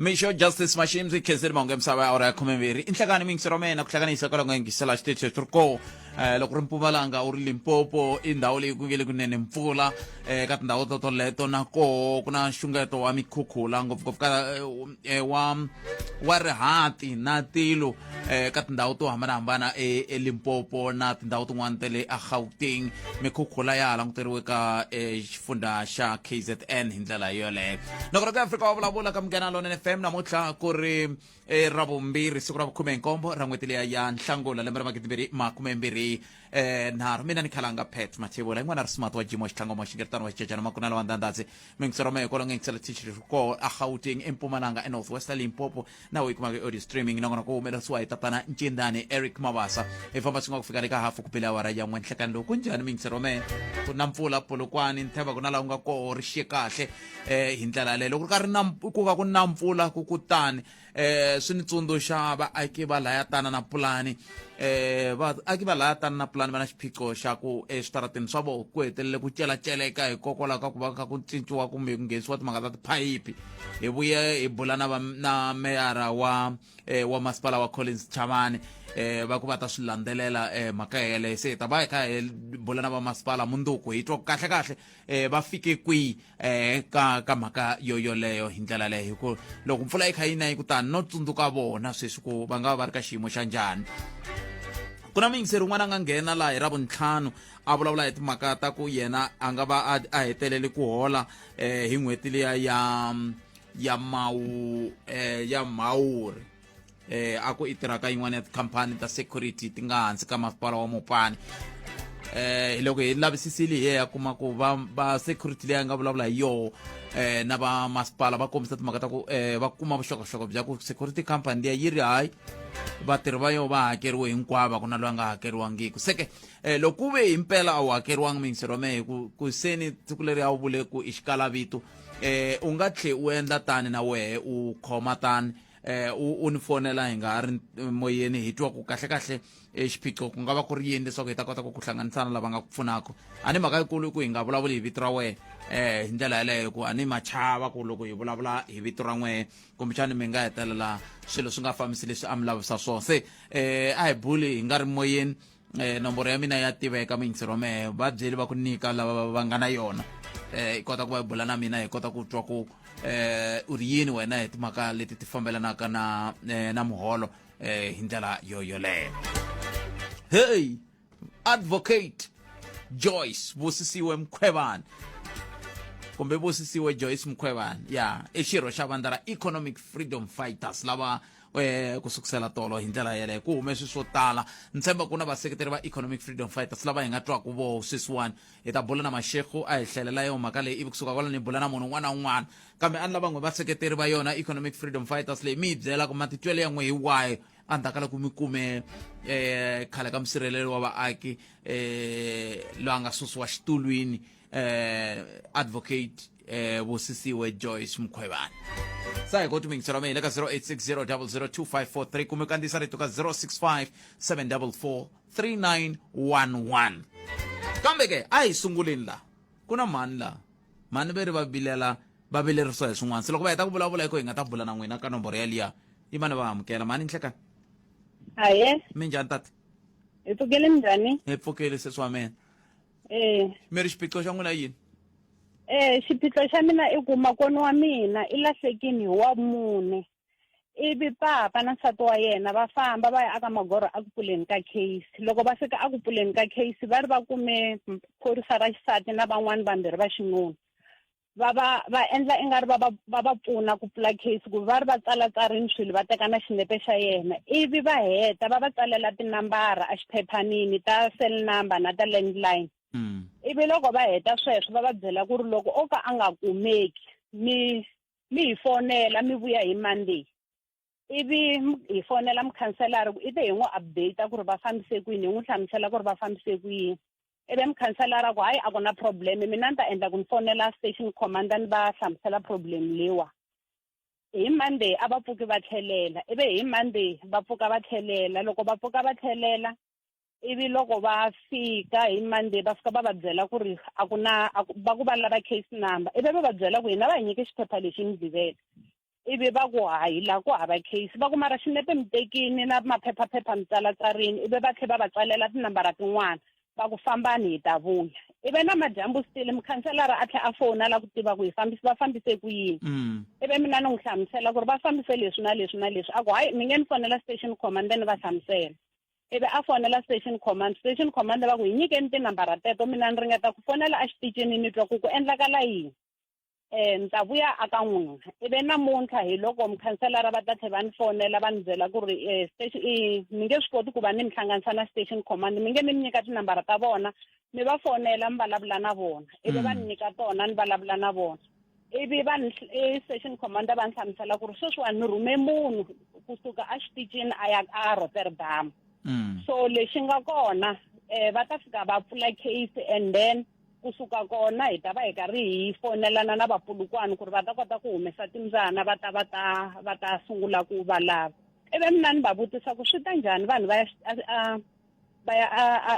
Mixo Justice Mashimzi khenseli mahungu ya misava ya awara ya khumembirhi i nhlekani miyingiselo wa mina ku hlanganisa kwala nga yingisela xitichi xi ri koo loko ri Mpumalanga u ri Limpopo i ndhawu leyi ku nge le kunene mpfula ka tindhawu to toleto na koho ku na nxungeto wa mikhukhula ngopfungopfu ka wa wa rihati na tilo ka tindhawu to hambanahambana eLimpopo na tindhawu tin'wana ta le eGauteng. Mikhukhula ya ha languteriwe ka xifundha xa KZN hi ndlela yoleyo. Nongonoko ya Afrika wa vulavula ka Munghana Lonene FM namuntlha ku ri Ravumbirhi siku ra vukhume nkombo ra n'hweti liya ya Nhlangula lembe ra magidimbirhi makumembirhi nharhu. Mina ni khalanga Pat Mathebula yin'wana ri smart wa Jimo Xitlhangomo Xingeritano wa Xicecana Makunala wa Ndandadzi Mingisero mehe kwalo nge xitichi xi koho eGauteng, eMpumalanga, eNorth West, eLimpopo na u yi kumaka audio streaming. Nongonoko wu humelerisiwa hi tatana Ncindani Eric Mabasa. Hi famba swin'we ku fika le ka hafu ku bile awara ya n'we nhlekani lowu. Ku njhani mingisero mehe? Ku na mpfula Polokwane, ni tshemba ku na laha u nga koho ri xiye kahle hi ndlela yaleyo. Loko ri ka ri na ku ka ku na mpfula ku kutani swi ni tsundzuxa vaaki va laya tana na pulani vaaki va laya tana na pulani va na xiphiqo xa ku eswitarateni swa vona ku hetelele ku celaceleka hikokwalaho ka ku va kha ku cinciwa kumbe ku nghenisiwa timhaka ta tiphayiphi. Hi vuye hi bula na va na meyara wa wa masipala wa Collins Chavani va ku va ta swi landzelela mhaka yeleyo. Se hi ta va hi kha hi bula na va masipala mundzuku hi twa ku kahle kahle va fike kwihi ka ka mhaka yo yoleyo hi ndlela leyo, hi ku loko mpfula yi kha yi na yi ku tani no tsundzuka vona sweswi ku va nga va va ri ka xiyimo xa njhani. Ku na muyingiseri un'wana a nga nghena laha hi Ravuntlhanu a vulavula hi timhaka ta ku yena a nga va a hetelele ku hola hi n'hweti liya ya ya mawu ya Mhawuri. A ku i tirha ka yin'wana ya tikhampani ta security ti nga hansi ka masipala wa Mopani. Hi loko hi lavisisile hi ya kuma ku va va security leyi a nga vulavula hi yoho na va masipala va kombisa timhaka ta ku va kuma vuxokoxoko bya ku security company liya yi ri hayi vatirhi va yo va hakeriwe hinkwavo, a ku na loyi a nga hakeriwangiki. Seke loko ku ve himpela a wu hakeriwangi miyingiselo wa mehe ku ku seni siku leri a wu vule ku i xikalavito u nga tlhe u endla tani na wehe u khoma tani u ni fonela hi nga ha ri moyeni hi twa ku kahle kahle xiphiqo ku nga va ku ri yini leswaku hi ta kota ku ku hlanganisa na lava nga ku pfunaka. A ni mhaka yikulu i ku hi nga vulavuli hi vito ra wehe hi ndlela yeleyo ku a ni machava ku loko hi vulavula hi vito ra n'wehe kumbexani mi nga hetelela swilo swi nga fambisi leswi a mi lavisa swona. Se a hi buli hi nga ri moyeni. Nomboro ya mina ya tiveka muyingiseri wa mehe, va byeli va ku nyika lava va nga na yona i kota ku va bula na mina hi kota ku twa ku u ri yini wena hi timhaka leti ti fambelanaka na na muholo hi ndlela yo yoleyo. Hey, Advocate Joyce Busisiwe Mkhwebane kumbe Busisiwe Joyce Mkhwebane ya i xirho xa vandla ra Economic Freedom Fighters lava ku sukusela tolo hi ndlela yeleyo ku hume swi swo tala. Ni tshemba ku na vaseketeri va Economic Freedom Fighters lava hi nga twaku vo sweswiwani. Hi ta bula na Mashego a hi hlelela yo mhaka leyi ivi kusuka kwalano hi bula na munhu un'wana na un'wana, kambe a ni lava n'we vaseketeri va yona Economic Freedom Fighters leyi mi yi byela ku matitwelo ya n'we hi wahi endzhaku ka loko mi kume khale ka musirheleli wa vaaki loyi a nga susiwa xitulwini Advocate Busisiwe Joyce Mkhwebane. Sa hi koti mingiselo mina ka 0860 002543 kumbe kandziyisa rito ka 065 744 3911. Kambe ke a hi sunguleni laha ku na mhani laha mhani ve ri va vilela va vilerisiwa hi swin'wana, se loko va heta ku vulavula hi ko hi nga ta bula na n'wina ka nomboro yaliya yi mane va amukela. Mhani, nhlekani. Aye. Minjhani tati? Hi pfukele, minjhani? Hi pfukele sesi wa mina. Mi ri xiphiqo xa n'wina yini? Xiphiqo xa mina i ku makoni wa mina i lahlekini hi wa mune, ivi papa na nsati wa yena va famba va ya aka magorho a ku pfuleni ka case. Loko va fika a ku pfuleni ka case va ri va kume phorisa ra xisati na van'wani vambirhi va xinuna, va va va endla i nga ri va va va va pfuna ku pfula case, ku va ri va tsalatsarini swilo va teka na xinepe xa yena, ivi va heta va va tsalela tinambara exiphephanini ta cell number na ta landline. Ivi loko va heta sweswo va va byela ku ri loko o ka a nga kumeki mi mi hi fonela mi vuya hi Monday. Ivi hi fonela mukhanselara ku i te hi n'wi update ku ri va fambise kwini, hi n'wi hlamusela ku ri va fambise kwini. Ivi mukhanselara ku hayi a ku na problem, mina ni ta endla ku ni fonela station commander ni va hlamusela problem leyiwa. Hi Monday a va pfuki va tlhelela, ivi hi Monday va pfuka va tlhelela. Loko va pfuka va tlhelela, ivi loko va fika hi Monday va fika va va byela ku ri a ku na, a ku, va ku va lava case number, ivi va va byela ku hina va hi nyike xiphepha lexi hi Mugqivela. Ivi va ku hayi la ku hava case, va ku mara xinepe mi tekini na maphephaphepha mi tsalatsarini, ivi va tlhe va va tsalela tinambara tin'wana va ku fambani hi ta vuya. Ivi na madyambu still mukhanselara a tlhe a fona la ku tiva ku hi fambisi va fambise ku yini. Ivi mina ni n'wi hlamusela ku ri va fambise leswi na leswi na leswi, a ku hayi mi nge ni fonela station commander ni va hlamusela. Ivi a fonela station command, station commander va ku hi nyikeni tinambara teto, mina ni ringeta ku fonela exitichini ni twa ku ku endlakala yini. Ni ta vuya a ka n'wina. Ivi namuntlha hi loko mukhanselara va ta tlhe va ni fonela va ni byela ku ri station mi nge swi koti ku va ni mi hlanganisa na station command, mi nge mi mi nyika tinambara ta vona mi va fonela mi vulavula na vona. Ivi va ni nyika tona ni vulavula na vona. Ivi va ni station commander va ni hlamusela ku ri sweswiwani ni rhume munhu kusuka exitichini a ya a Rotterdam. So lexi nga kona va ta fika va pfula case, and then kusuka kona hi ta va hi karhi hi fonelana na vapulukwani ku ri va ta kota ku humesa timbyana va ta va ta va ta sungula ku va lava. Ivi mina ni va vutisa ku swi ta njhani vanhu va ya va ya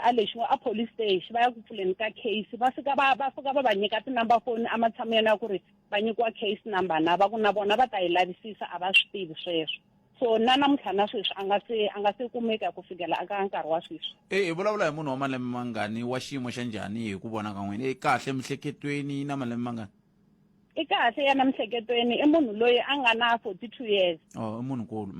a lexi a police station va ya ku pfuleni ka case, va fika va va fika va va nyika ti-number phone ematshan'wini ya ku ri va nyikiwa case number na va ku na vona va ta yi lavisisa, a va swi tivi sweswo. So na namuntlha na sweswi a nga se kumeka ku fikela aka nkarhi wa sweswi. E hi vulavula hi munhu wa malembe mangani, wa xiyimo xa njhani hi ku vona ka n'wina? I kahle miehleketweni, na malembe mangani? I kahle yena miehleketweni, i munhu loyi a nga na 42 years. Oh, i munhunkulu.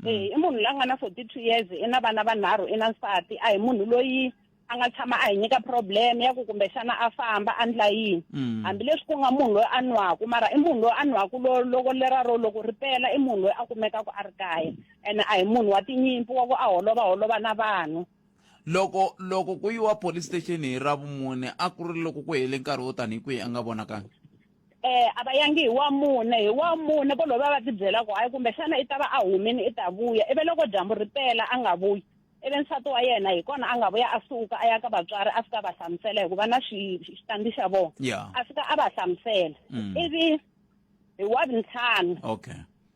Eh, i munhu loyi a nga na 42 years, i na vana vanharhu, i na nsati. A hi munhu loyi a nga tshama a hi nyika problem ya ku kumbexana a famba a ndla yini. Hambileswi ku nga munhu loyi a nwaku, mara i munhu loyi a nwaku loko lera ro loko ri pela, i munhu loyi a kumekaka a ri kaya. Ene a hi munhu wa tinyimpi wa ku a holova holova na vanhu. Loko ku yiwa police station hi Ravumune, a ku ri loko ku hele nkarhi wo tanihi kwihi a nga vonakangi? A va yangi hi wa mune, hi wa mune vo lova va tibyela ku hayi kumbexana i ta va a humini i ta vuya, ivi loko dyambu ri pela a nga vuyi. Ivi nsati wa yena hi kona a nga vuya a suka a ya ka vatswari, a fika a va hlamusela hikuva na xitandi xa vona. A fika a va hlamusela. Ivi hi wa vuntlhanu.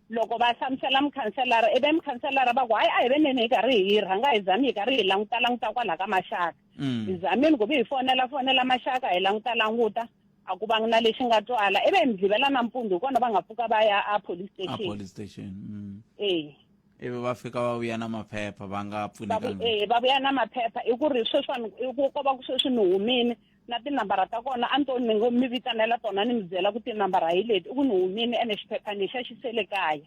Loko va hlamusela mukhanselara, ivi mukhanselara va ku hayi a hi veneni hi karhi hi rhanga hi zami hi karhi hi languta languta kwala ka maxaka. Hi zamini ku vi hi fonela fonela maxaka hi languta languta, a ku vangi na lexi nga twala. Ivi hi Mugqivela nampundzu hi kona va nga pfuka va ya a police A station. police station. Eh. Ivi va fika va vuya na maphepha va nga pfunekanga. Va vuya na maphepha, i ku ri sweswiwani i ku ko va ku sweswi ni humini na tinambara ta kona, a ni to ni ngo mi vitanela tona ni mi byela ku tinambara hi leti, i ku ni humini ene xiphephani xa xi sele kaya.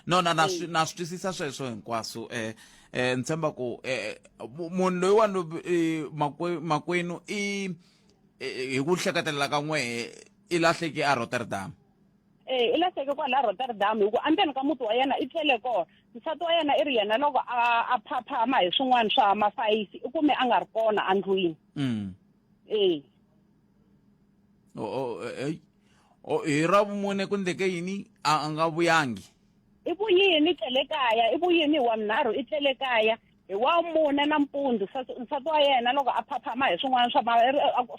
No, na na swi na swi twisisa sweswo hinkwaswo. Ni tshemba ku munhu loyiwani makwenu i hi ku hleketelela ka n'wehe i lahleke a Rotterdam. Eh, i lahleke kwala Rotterdam hi ku endzeni ka muti wa yena i tlele kona. Nsati wa yena i ri yena loko a phaphama hi swin'wana swa mafayisi i kume a nga ri kona endlwini. Eh. Oh, hi Ravumune ku ndleke yini a nga vuyangi? I vuyini i tlele kaya, i vuyini hi wa minharhu i tlele kaya, hi wa mune nampundzu nsati wa yena loko a phaphama hi swin'wana swa ma,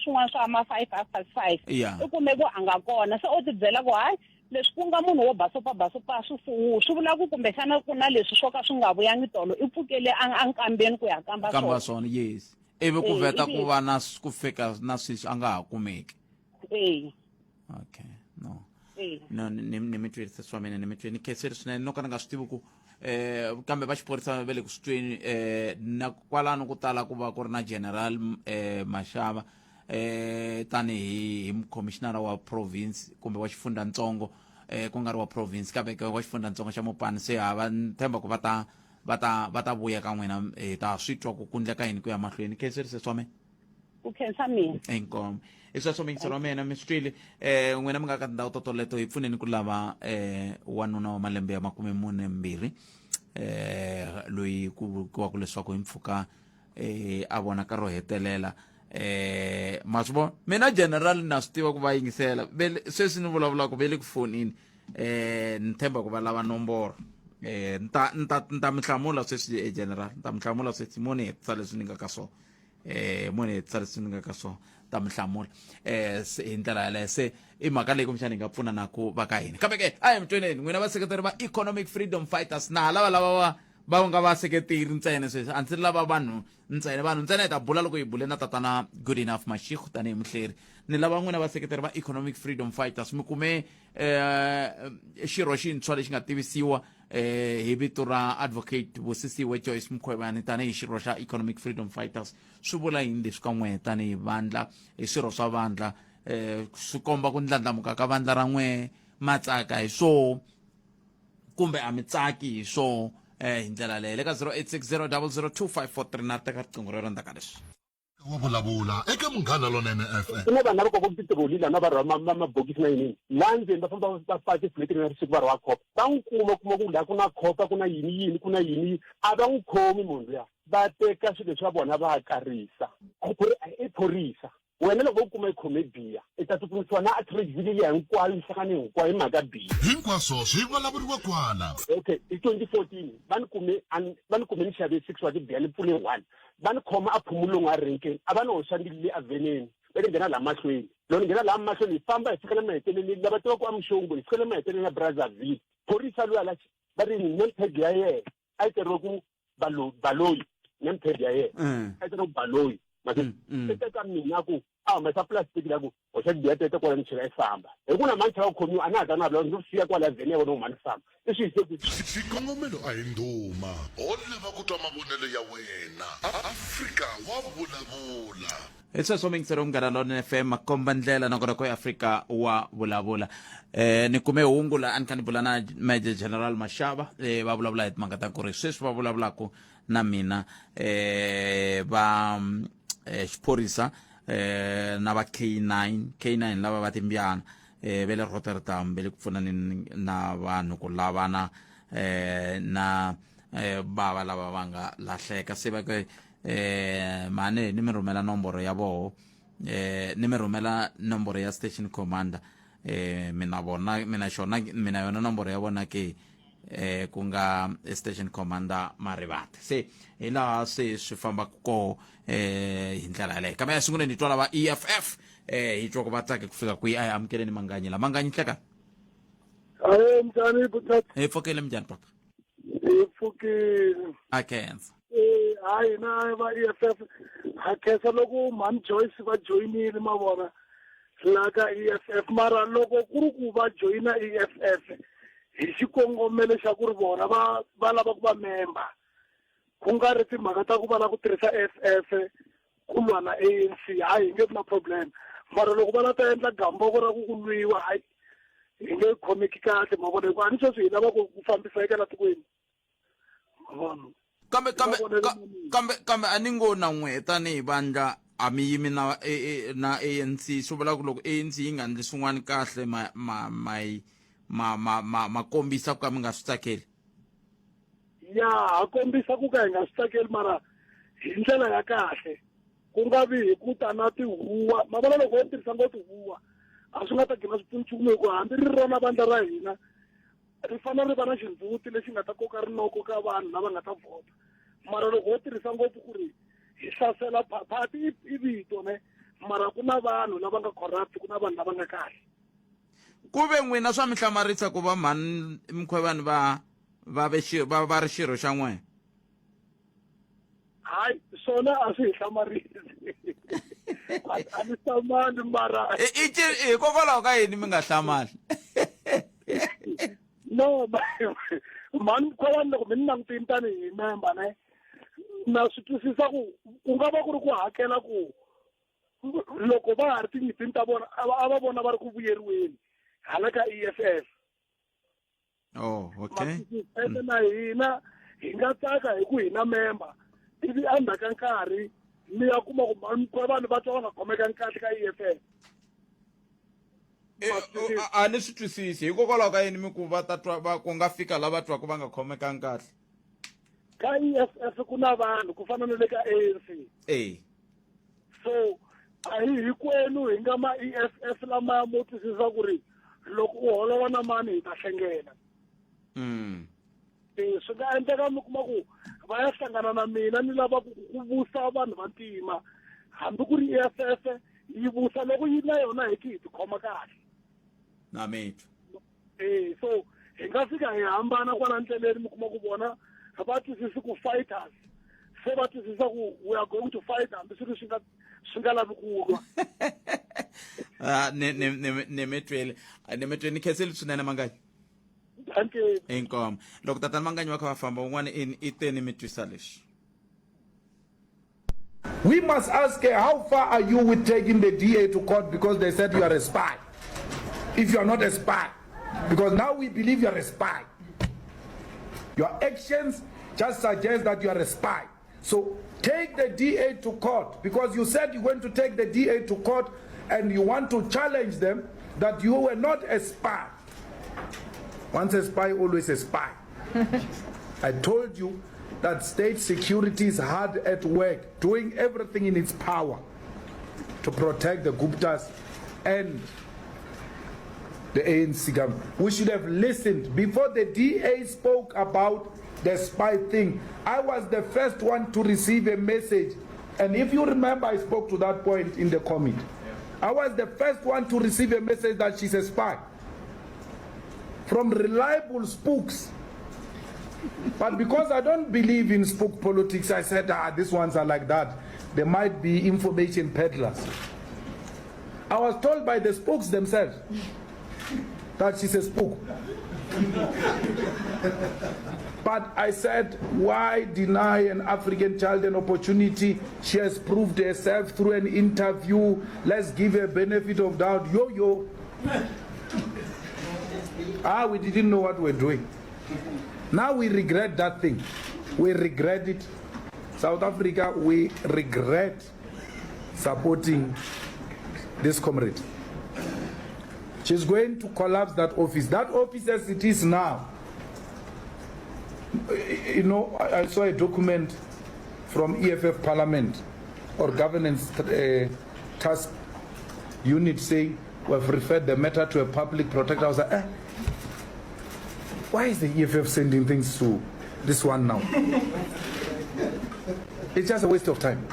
swin'wana swa ma 5 half past 5. I kume ku a nga kona, se o tibyela ku hayi leswi ku nga munhu wo basopa basopa swifuwo swi vula ku kumbexana ku na leswi swo ka swi nga vuyangi tolo, i pfukele a nkambeni ku ya kamba kamba swona. Yes. Ivi ku vheta ku va na ku fika na sweswi a nga ha kumeki. Okay, no. No, ni mi twile sesi wa mina, ni mi twile, ni khensile swinene. No ka ni nga swi tivi ku kambe va xiphorisa va le ku swi tweni na kwalano ku tala ku va ku ri na General Mashava tanihi hi mukhomishinara wa province kumbe wa xifundzantsongo, ku nga ri wa province kambe wa xifundzantsongo xa Mopani. Se ha va ni tshemba ku va ta va ta va ta vuya ka n'wina, hi ta swi twa ku ku ndleka yini ku ya mahlweni. Khensile sesi wa mina. Ku khensa mina. Inkomu. I sweswo miyingiselo wa mina, mi swi twile. N'wina mi nga ka tindhawu to toleto, hi pfuneni ku lava wanuna wa malembe ya 42 loyi ku vikiwaka leswaku hi mpfhuka a vona ka ro hetelela. Ma swi vona, mina general na swi tiva ku va yingisela sweswi ni vulavulaka ve le ku fonini. Ni tshemba ku va lava nomboro. Ni ta ni ta ni ta mi hlamula sweswi, general, ni ta mi hlamula sweswi mo ni hetisa leswi ni nga ka swona. Mo ni hetisa leswi ni nga ka swona, ta mi hlamula hi ndlela yaleyo. Se i mhaka leyi kumbexana hi nga pfuna na ku va ka hina, kambe ke a hi mi tweneni n'wina vaseketeri va Economic Freedom Fighters na lava lava va Va nga vaseketeri ntsena sweswi, a ndzi lava vanhu ntsena, vanhu ntsena hi ta bula loko hi bule na tatana Good Enough Mashiko tanihi muhleri. Ni lava n'wina vaseketeri va Economic Freedom Fighters, mi kume xirho xintshwa lexi nga tivisiwa hi vito ra Advocate Busisiwe Joyce Mkhwebane tanihi xirho xa Economic Freedom Fighters. Swi vula yini leswi ka n'wehe tanihi vandla, hi swirho swa vandla? Swi komba ku ndlandlamuka ka vandla ra n'wehe, matsaka hi swoho kumbe a mi tsaki hi swoho? Hi ndlela leyo le ka 0860002543 na teka riqingho rero ndzhaku ka leswi. Wa vulavula eka Munghana Lonene FM. Ku na vanhu lava kokaka titiroli lana va rhwala mabokisi na yinini laha ndzeni, va famba va paka efuleteni na vusiku va rhwala khopa. Va n'wi kuma, kuma ku laha ku na khopa, ku na yini yini, ku na yini, a va n'wi khomi munhu luya. Va teka swilo swa vona va karisa ku ri i phorisa. Wena loko vo kuma i khome biya, i ta tsutsumisiwa na Atteridgeville liya hinkwayo, yi hlangane hinkwayo hi mhaka biya. Hinkwaswo swi vulavuriwa kwala. Okay, hi 2014 va ni kume, va ni kume ni xave 6 wa tibiya, ni pfule 1. Va ni khoma a Phomolong a renkeni, a va ni hoxa mbilu le avheneni, va ni nghena laha mahlweni. Loko ni nghena laha mahlweni hi famba hi fika le maheteleleni, lava tivaka a Mshongwe, hi fika le maheteleleni ya Brazzaville. Phorisa luya la va ri name tag ya yena a yi tsariwe ku Baloyi, name tag ya yena a yi tsariwe ku Baloyi. Mase i teka mina ku a humesa plastic la ku hoxa tibiya tete kwala ni chela i famba. Hi ku na mani chava ku khomiwa, a na ha ta na vulavula, ndzi siya kwala vhene ya vona ku mani famba. I swi yise ku Xikongomelo a hi ndhuma. Ho lava ku twa mavonelo ya wena. Afrika wa vulavula. Hi sweswo mingisero Munghana Lonene FM, makomba ndlela nakona ko Afrika wa vulavula. Ni kume hungu la a ni kha ni bula na Major General Mashaba, va vulavula hi timhaka ta ku ri sweswi va vulavulaka na mina va xiphorisa na va K9, K9 lava va timbyana ve le Rotterdam, ve le ku pfunaneni na vanhu ku lavana na bava lava va nga lahleka. Se va ke mhani ni mi rhumela nomboro ya voho, ni mi rhumela nomboro ya station commander, mina vona mina xona mina yona nomboro ya vona ke ku nga station commander Marivate. Se hi laha se swi fambaka koho hi ndlela yaleyo. Kambe ya sunguleni hi twa lava EFF, hi twa ku va tsake ku fika kwihi. A hi amukeleni Manganyi la. Manganyi, hleka. Aye, njhani butata? Hi pfukile, minjhani papa? Hi pfukile. A khensa. Hayi, na va EFF ha khensa loko mhani Joyce va joyinile, ma vona, la ka EFF. Mara loko ku ri ku va joyina EFF hi xikongomelo xa ku ri vona va va lava ku va member, ku nga ri timhaka ta ku va lava ku tirhisa EFF ku lwa na ANC, hayi, hi nge vi na problem. Mara loko va la ta endla gamboko ra ku ku lwiwa, hayi, hi nge khomeki kahle, ma vona, hikuva a ni sweswi hi lava ku fambiseka la tikweni, ma vona. Kambe kambe kambe kambe a ni ngo na n'we tanihi vandla a mi yimi na na ANC. Swi vula ku loko ANC yi nga endli swin'wana kahle, ma ma ma ma ma ma ma kombisa ku ka mi nga swi tsakeli? Ya, ha kombisa ku ka hi nga swi tsakeli, mara hi ndlela ya kahle, ku nga vi hi ku ta na tihuwa, ma vona. Loko ho tirhisa ngopfu huwa, a swi nga ta gina swi pfuni nchumu, hikuva hambi ri rona vandla ra hina ri fanele ri va na xindzhuti lexi nga ta koka rinoko ka vanhu lava nga ta vhota. Mara loko ho tirhisa ngopfu ku ri hi hlasela party, i vito ne, mara ku na vanhu lava nga corrupt, ku na vanhu lava nga kahle. Ku ve n'wina swa mi hlamarisa ku va mhani Mkhwevani va va ve va va ri xirho xa n'wina? Hayi, swona a swi hi hlamarisi, a ni hlamali, mara Hikokwalaho ka yini mi nga hlamali? No, mhani Mkhwevani, loko mi ni langutini tanihi member ne, na swi twisisa ku ku nga va ku ri ku hakela ku loko va ha ri tinyimpini ta vona, a va vona va ri ku vuyeriweni hala ka EFF. Oh, okay. Ene na hina hi nga tsaka hi ku hina member, ivi endzhaku ka nkarhi mi ya kuma ku vanhu va twa va nga khomekangi kahle ka EFF. A ni swi twisisi, hikokwalaho ka yini mi ku va ta twa va ku nga fika lava twaka va nga khomekangi kahle? Ka EFF ku na vanhu ku fana na le ka ANC. So a hi hinkwenu hi nga ma EFF lama mo twisisa ku ri loko u holova na mani hi ta hlengela. Swi nga endleka mi kuma ku va ya hlangana na mina, ni lava ku ku vusa vanhu va ntima, hambi ku ri EFF yi vusa loko yi na yona hi ki hi tikhoma kahle. Na mitwa. So hi nga fika hi hambana kwala ndleleni, mi kuma ku vona va twisisi ku fighters se va twisisa ku we are going to fight hambi swi ri swi nga swi nga lavi ku lwa ah, ne ne ne ne mi twele ne mi twele ni khenseli swinene manganyi inkomo loko tatana manganyi va kha va famba un'wana i te ni mi twisa leswi We must ask her, how far are you with taking the DA to court because they said you are a spy? If you are not a spy, because now we believe you are a spy. Your actions just suggest that you are a spy. So take the DA to court because you said you're going to take the DA to court and you want to challenge them that you were not a spy. Once a spy, always a spy. I told you that state security is hard at work, doing everything in its power to protect the Guptas and the ANC government. We should have listened. Before the DA spoke about the spy thing, I was the first one to receive a message. And if you remember, I spoke to that point in the committee. I was the first one to receive a message that she's a spy from reliable spooks. But because I don't believe in spook politics, I said, ah, these ones are like that. There might be information peddlers. I was told by the spooks themselves that she's a spook. but I said, why deny an African child an opportunity? She has proved herself through an interview. Let's give her benefit of doubt. Yo, yo. ah, we didn't know what we we're doing. Now we regret that thing. We regret it. South Africa, we regret supporting this comrade. She's going to collapse that office. That office as it is now. You know, I saw a document from EFF Parliament or governance uh, task unit saying we have referred the matter to a public protector. I was like, eh, why is the EFF sending things to this one now? it's just a waste of time.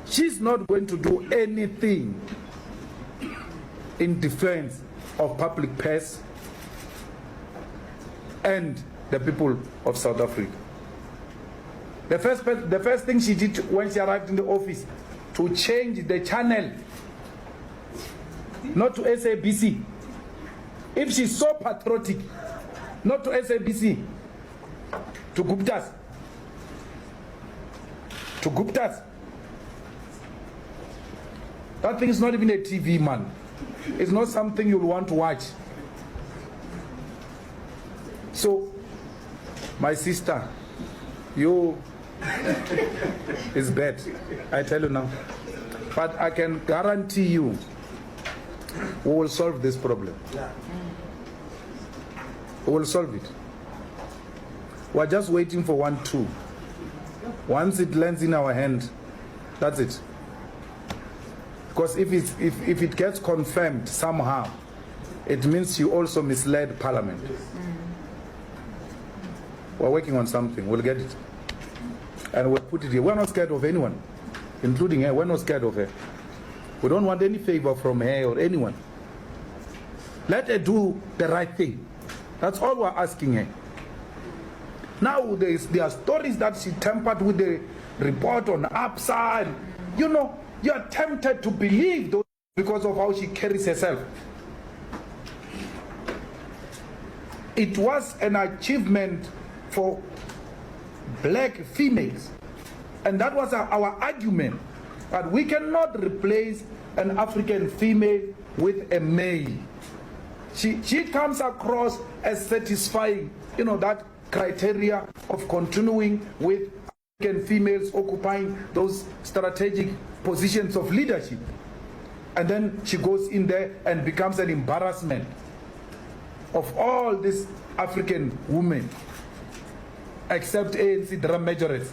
She's not going to do anything in defense of public purse and the people of South Africa. The first, the first thing she did when she arrived in the office to change the channel, not to SABC. If she's so patriotic, not to SABC, to Guptas. To Guptas. That thing is not even a TV, man. It's not something you'll want to watch. So, my sister, you is bad. I tell you now. But I can guarantee you, we will solve this problem. We will solve it. We're just waiting for one, two. Once it lands in our hand, that's it. Because if, it's, if, if it gets confirmed somehow, it means you also misled Parliament. We're working on something. We'll get it. And we'll put it here. We're not scared of anyone, including her. We're not scared of her. We don't want any favor from her or anyone. Let her do the right thing. That's all we're asking her. Now there, is, there are stories that she tampered with the report on ABSA. And, you know, you are tempted to believe those because of how she carries herself. It was an achievement for black females. And that was our, our argument. That we cannot replace an African female with a male. She, she comes across as satisfying, you know, that criteria of continuing with African females occupying those strategic positions of leadership. And then she goes in there and becomes an embarrassment of all these African women, except ANC drum majorettes.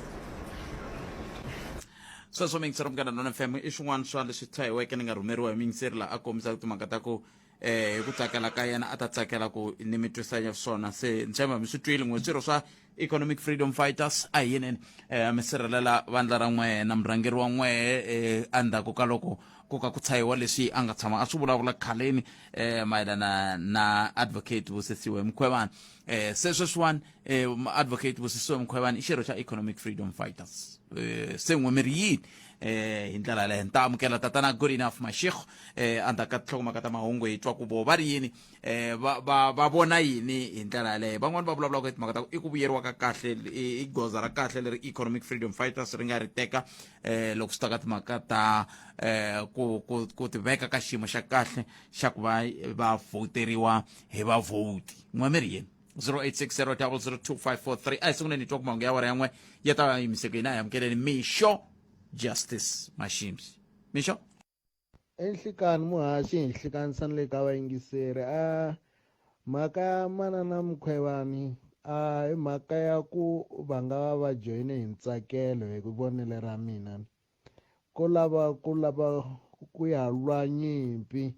Sweswo miyingiseri Munghana Lona FM i swin'wana swa leswi tshahiweke ni nga rhumeriwa hi miyingiseri laha a kombisaka timhaka ta ku eh hi ku tsakela ka yena a ta tsakela ku ni mi twisa swona se ni tshemba mi swi twile n'we swirho swa economic freedom fighters a hi yeneni eh mi sirhelela vandla ra n'wehe na murhangeri wa n'wehe eh endzhaku ka loko ku ka ku tshahiwa leswi a nga tshama a swi vulavula khaleni eh mayelana na advocate Busisiwe Mkhwebane eh se sweswiwani eh advocate Busisiwe Mkhwebane i xirho xa Economic Freedom Fighters eh se n'we mi ri yini eh hi ndlela yaleyo ni ta amukela tatana good enough mashego eh endzhaku ka tinhlokomhaka ta mahungu hi twa ku vo va ri yini eh va va va vona yini hi ndlela yaleyo van'wani va vulavulaka hi timhaka ta ku i ku vuyeriwa ka kahle i goza ra kahle leri economic freedom fighters ri nga ri teka eh loko swi ta ka timhaka ta eh ku ku ku tiveka ka xiyimo xa kahle xa ku va va voteriwa hi vavhoti n'we mi ri yini 0860002543 a hi sunguleni hi twa ku mahungu ya awara ya n'we ya ta yimiseko hina hi amukeleni mixo justice mashims mixo Enhlikani muhaxi hi nhlikanisa ni le ka vayingiseri a mhaka ya manana Mkhwevani a hi mhaka ya ku va nga va va joyine hi ntsakelo hi vonelo ra mina ko lava ku lava ku ya lwa nyimpi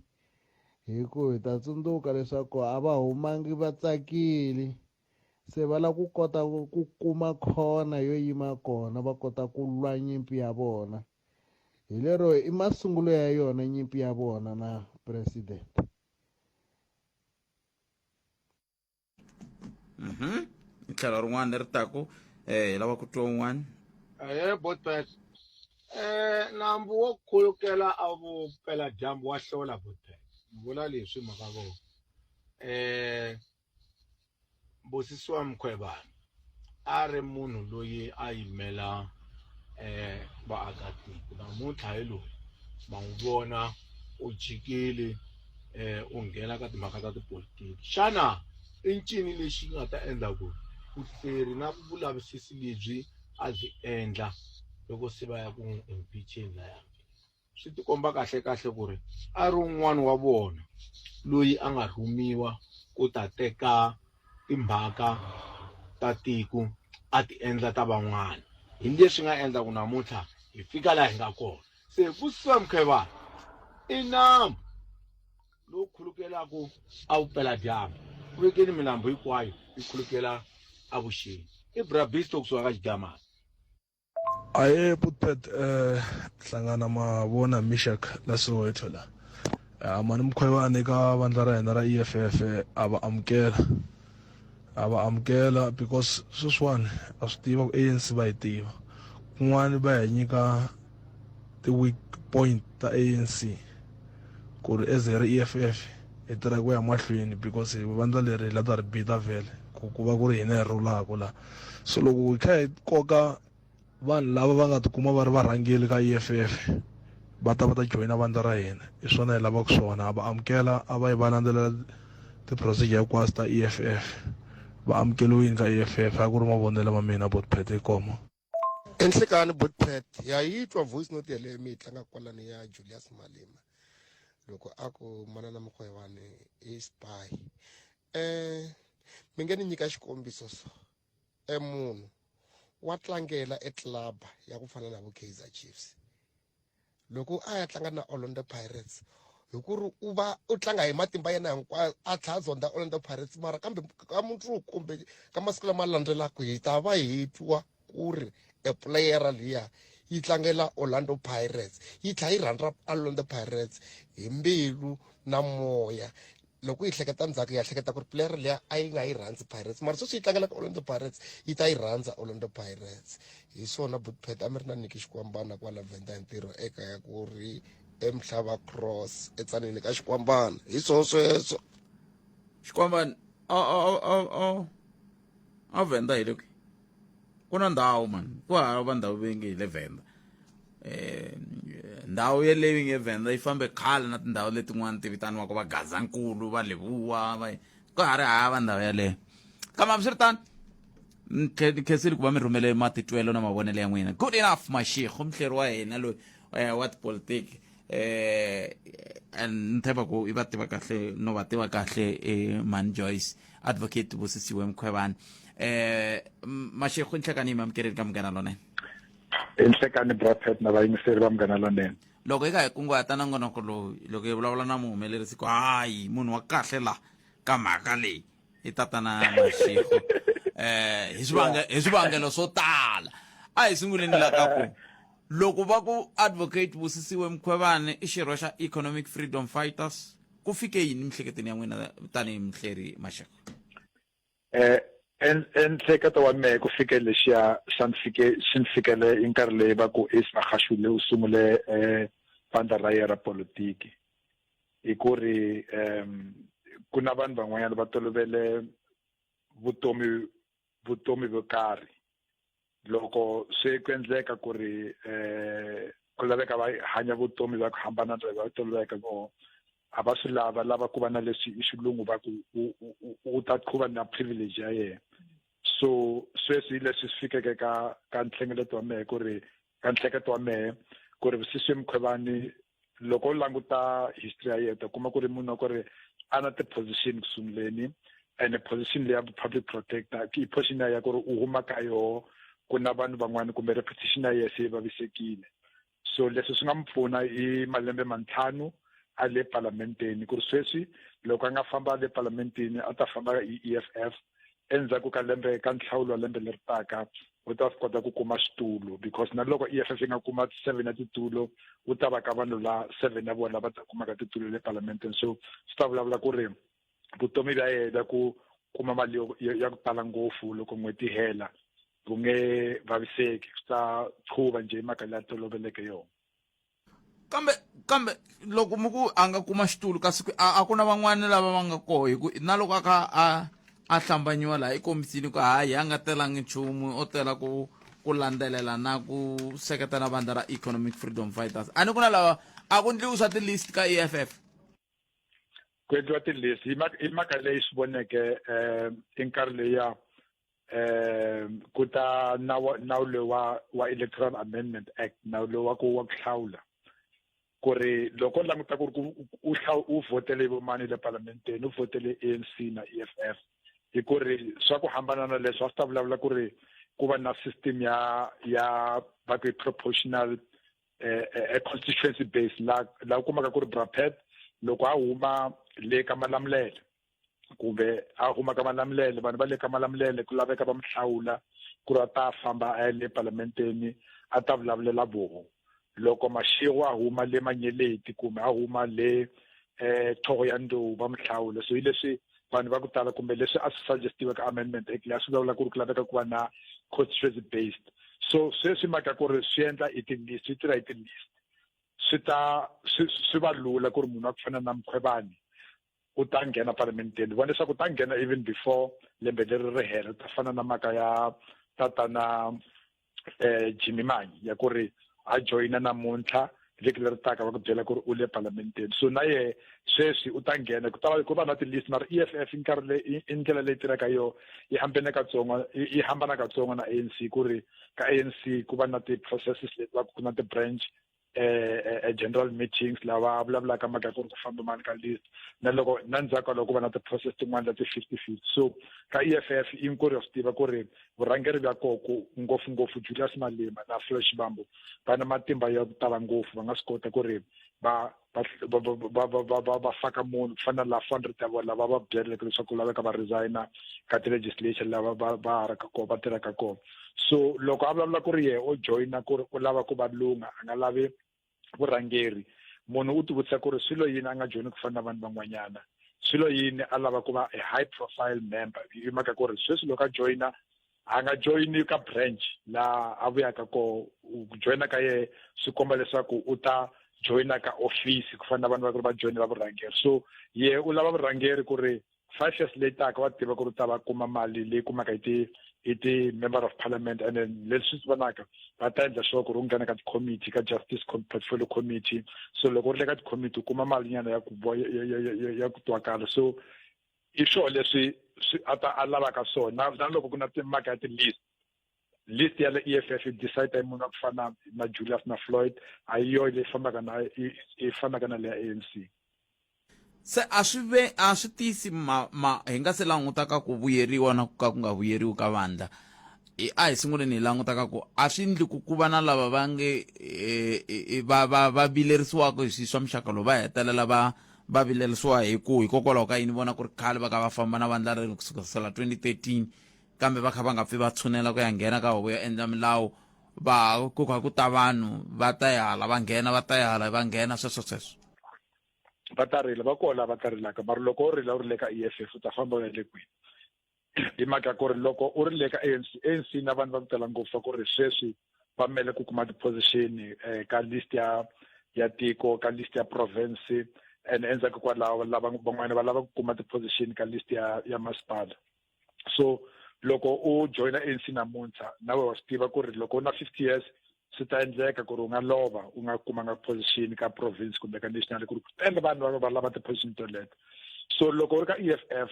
hi ku hi ta tsundzuka leswaku a va humangi va tsakile se va lava ku kota ku kuma khona yo yima kona va kota ku lwa nyimpi ya vona. Hi lero i masungulo ya yona nyimpi ya vona na president. Mhm. Tlhelo rin'wana leri taku eh hi lava ku twa un'wana. Ahee Botpet. Eh nambu wo khulukela a vupela dyambu wa hlola Botpet. Ni vula leswi mhaka ko. Eh Busisiwa Mkhwebane a ri munhu loyi a yimela um vaakatiko namuntlha hi loyi ma n'wi vona u jikile um u nghena ka timhaka ta tipolitiki xana i ncini lexi nga ta endla ku vuhleri na vulavisisi lebyi a byi endla loko se va ya ku n'wi impeach-eni laya Swi tikomba kahle-kahle ku ri a ri un'wana wa vona loyi a nga rhumiwa ku ta teka timhaka ta tiko a ti endla ta van'wana. Hi leswi nga endla ku namuntlha hi fika laha hi nga kona. Se ku Sam Mkhwebane i nambu lowu khulukelaka evupeladyambu, ku vekeni milambu hinkwayo yi khulukela evuxeni. I Bra Bisto kusuka ka Xigamana. Ahee Putpet eh hlangana ma vona Mishak la Soweto la eh, mani Mkhwebane ka vandla ra hina ra EFF a va amukela a va amukela because sweswiwani a swi tiva ku ANC va yi tiva kun'wani va hi nyika ti-weak point ta ANC ku ri as hi ri EFF hi tirha ku ya mahlweni because vandla leri hi la ta ri bita vhele ku ku va ku ri hina hi rhulaka la so loko hi kha hi koka vanhu lava va nga tikuma va ri varhangeri ka EFF va ta va ta joyina vandla ra hina hi swona hi lavaka swona va amukela a va yi va landzelela ti-procedure hinkwato ta EFF va amukeliwini ka EFF a ku ri mavonelo ma mina botpet inkomo Enhlekani Botpet ya yi twa voice note yaleyo mi yi tlanga kwalani ya Julius Malema loko a ku manana Mkhwebane i spy eh mi nge ni nyika xikombiso so e munhu wa tlangela e club ya ku fana na vo Kaizer Chiefs loko a ya tlanga na Orlando Pirates hi ku ri u va u tlanga hi matimba yena hinkwayo a tlhela a zonda Orlando Pirates mara kambe ka mundzuku kumbe ka masiku lama landzelaka hi ta va hi twa ku ri e puleyara liya yi tlangela Orlando Pirates yi tlhela yi rhandza Orlando Pirates hi mbilu na moya loko hi hleketa ndzhaku ya hleketa ku ri player liya a yi nga yi rhandzi Pirates mara sweswi yi tlangela ka Orlando Pirates yi ta yi rhandza Orlando Pirates hi swona Bootpet a mi ri na Niki Xikwambana kwala Venda hi ntirho ekaya ku ri eMhlava Cross etsaneni ka Xikwambana hi swona sweswo Xikwambana a a a a a Venda hi le kwihi ku na ndhawu mani ku hava ndhawu leyi nge hi le Venda eh ndhawu yeleyo yi nge Venda yi fambe khale na tindhawu letin'wana ti vitaniwaka va Gazankulu va Lebowa va ka ha ri hava ndhawu yaleyo kambe hambiswiritano ni khensile ku va mi rhumele matitwelo na mavonelo ya n'wina good enough mashego muhleri wa hina loyi eh, wa tipolitiki eh and ni tshemba ku i va tiva kahle no va tiva kahle eh, man Joyce advocate Busisiwe Mkhwebane eh mashego nhlekani mi amukeleni ka munghana lonene enhlekani brapet na vayingiseri va munghana lonene loko hi ka hi kunguhata nongonoko lowu loko hi vulavula na muhumelerisi ku hayi munhu wa kahle la ka mhaka leyi i tatana mashego eh hi swivangelo hi swivangelo swo tala a hi sunguleni la ka ku Loko va ku Advocate Busisiwe Mkhwebane i xirho xa Economic Freedom Fighters, ku fike yini miehleketweni ya n'wina tanihi muhleri Mashego? Eh, enhleketo wa mehe ku fike lexiya xa ni fike xi ni fikele hi nkarhi leyi va ku Ace Magashule u sungule eh vandla ra yena ra politiki hi ku ri um ku na vanhu van'wanyana va tolovele vutomi vutomi byo karhi loko se ku endleka ku ri um ku laveka va hanya vutomi bya ku hambana na va toloveleke voho a va swi lava lava ku va na leswi i xilungu va ku u ta qhuva na privilege ya yena so sweswi hi leswi swi fikeke ka ka nhlengeleto wa mehe ku ri ka nehleketo wa mehe ku ri Busisiwe Mkhwebane loko u languta history ya yena ta kuma ku ri munhu wa ku ri a na ti-position ku sunguleni ene position leya public protector i position ya ku ri u huma ka yoho ku na vanhu van'wana kumbe reputation ya yena se yi vavisekile so leswi swi nga mi pfuna i malembe mantlhanu a le palamenteni ku ri sweswi loko a nga famba le palamenteni a ta famba hi E_F_F endzhaku ka lembe ka nhlawulo wa lembe leri taka u ta swi kota ku kuma xitulu because na loko EFF yi nga kuma seven ya titulo wu ta va ka vanhu la seven ya vona lava ta kumaka titulo le palamenteni so swi ta vulavula ku ri vutomi bya yena bya ku kuma mali ya ku tala ngopfu loko n'hweti hela bu nge vaviseki swi ta qhuva njhe mhaka leyi a toloveleke yona kambe kambe loko mi ku a nga kuma xitulu kasi a, a ku na van'wana lava va nga koho hi ku na loko a kha a a hlambanyiwa laha ekomisini ku hayi a nga telangi nchumu o tela ku ku landzelela na ku seketela vandla ra economic freedom fighters a ni ku na lava a ku ndliwi swa ti-list ka e f f ku endliwa ti-list hi mhaka leyi swi voneke um i nkarhi leya um ku ta nawu nawu lowu wa wa electoral amendment act nawu lowu wa ku wa ku hlawula ku ri loko u languta ku ri ku u hlawu u vhotele vomani le palamenteni u vhotele ANC na EFF hi ku ri swa ku hambana na leswi a swi ta vulavula ku ri ku va na system ya ya va ku proportional eh, eh, constituency based la la u kumaka ku ri Brapet loko a huma le ka Malamulele kumbe a huma ka Malamulele vanhu va le ka Malamulele ku laveka va mi hlawula ku ri a ta famba a ya le palamenteni a ta vulavulela voho loko Mashego a huma le Manyeleti kumbe a huma le eh Thohoyandou va mi hlawula so hi leswi vanhu va ku tala kumbe leswi a swi suggestiwe ka amendment act leyi a swi vulavula ku ri ku laveka ku va na constituency based so sweswi mhaka ku ri swi endla i ti-list swi tirha hi ti-list swi ta swi swi va lula ku ri munhu wa ku fana na Mkhwebane u ta nghena palamenteni vona leswaku u ta nghena even before lembe leri ri hela u ta fana na mhaka ya tatana eh Jimmy Manyi ya ku ri a joyina namuntlha vhiki leri taka va ku byela ku ri u le palamenteni so na yehe sweswi u ta nghena ku ta va ku va na ti-list mara E_F_F i nkarhi leyi i ndlela leyi tirhaka yo yi hambene katsongo yi hambana katsongo na A_N_C ku ri ka A_N_C ku va na ti-processes leti va ku na ti-branch eh, eh, general meetings lava vulavulaka mhaka ku ri ku famba mani ka list na loko na ndzhaku ka loko ku va na ti-process tin'wana ta ti-fifty fifty so ka E_F_F i nkurhi wa swi tiva ku ri vurhangeri bya koho ku ngopfungopfu Julius Malema na Floyd Shivambu va na matimba ya ku tala ngopfu va nga swi kota ku ri va va va va va va va faka munhu ku fana na la 400 ya vona lava va byeleke leswaku ku laveka va resigna ka ti-legislation lava va va haraka kona va tirhaka kona so loko a vulavula ku ri yehe o joyina ku ri u lava ku va lunga a nga lavi vurhangeri munhu u tivutisa ku ri swilo yini a nga joyini ku fana na vanhu van'wanyana swilo yini a lava ku va a high profile member hi mhaka ku ri sweswi loko a joyina a nga joyini ka branch laha a vuyaka koho ku joyina ka yehe swi komba leswaku u ta joyina ka office ku fana na vanhu va ku ri va joyinela vurhangeri so yehe u lava vurhangeri ku ri five years leyi taka wa tiva ku ri ta va kuma mali leyi kumaka hi ti hi ti-member of parliament and then leswi swi vonaka va ta endla sure ku ri u nghena ka ti-committee ka justice portfolio committee so loko u ri le ka ti-committee u kuma mali nyana ya ku ya ku twakala so i swona leswi swi a ta a lavaka swona na loko ku na timhaka ya ti-list list ya le E_F_F yi decide hi munhu wa ku fana na Julius na Floyd a yi yoho leyi fambaka na yi fanaka na leya A_N_C. Se a swi ve a swi tisi ma, ma hi nga se languta ka ku vuyeriwa na ku ka ku nga vuyeriwi ka vandla a hi sunguleni hi languta ka ku a swi ndli ku ku va na lava va nge e, e, e, va va va vilerisiwaka hi swilo swa muxaka lowu va hetelela va va vilerisiwa hi ku hikokwalaho ka yini vona ku ri khale va kha va famba na vandla rero kusukela 2013 kambe va kha va nga pfi va tshunela ku ya nghena ka huvo yo endla milawu va ku kha ku ta vanhu va ta ya hala va nghena va ta ya hala va nghena sweswo sweswo va ta rila va kona va ta rilaka mara loko u rila u ri le ka EFF u ta famba u ya le kwini hi mhaka ku ri loko u ri le ka ANC ANC na vanhu va ku tala ngopfu va ku ri sweswi va mele ku kuma ti-position eh, ka list ya ya tiko ka list ya province and endzhaku kwalaho lava van'wana va lava ku kuma ti-position ka list ya ya masipala so loko u joyina ANC namuntlha nawe wa swi tiva ku ri loko u na 50 years swi ta endleka ku ri u nga lova u nga kumanga position ka province kumbe ka national ku ri ku tele vanhu va va lava ti-position toleto so loko u ri ka EFF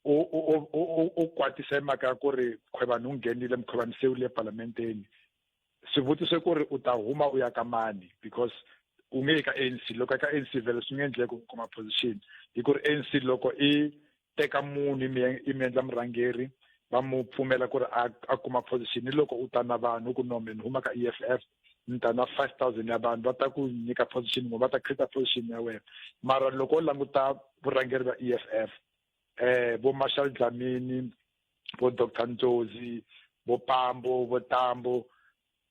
u u u u kwatisa hi mhaka ya ku ri Mkhwebane u nghenile Mkhwebane se u le palamenteni swivutiso ku ri u ta huma u ya ka mani because u nge yi ka ANC loko ka ANC vhele swi nge endleki ku kuma position hi ku ri ANC loko i teka munhu i mi endla murhangeri va mu pfumela ku ri a kuma position ni loko u ta na vanhu ku no ni huma ka EFF ni ta na 5000 ya vanhu va ta ku nyika position ngo va ta create position ya wena mara loko u languta vurhangeri va EFF eh vo Marshall Dlamini vo Dr Ntozi vo Pambo vo Tambo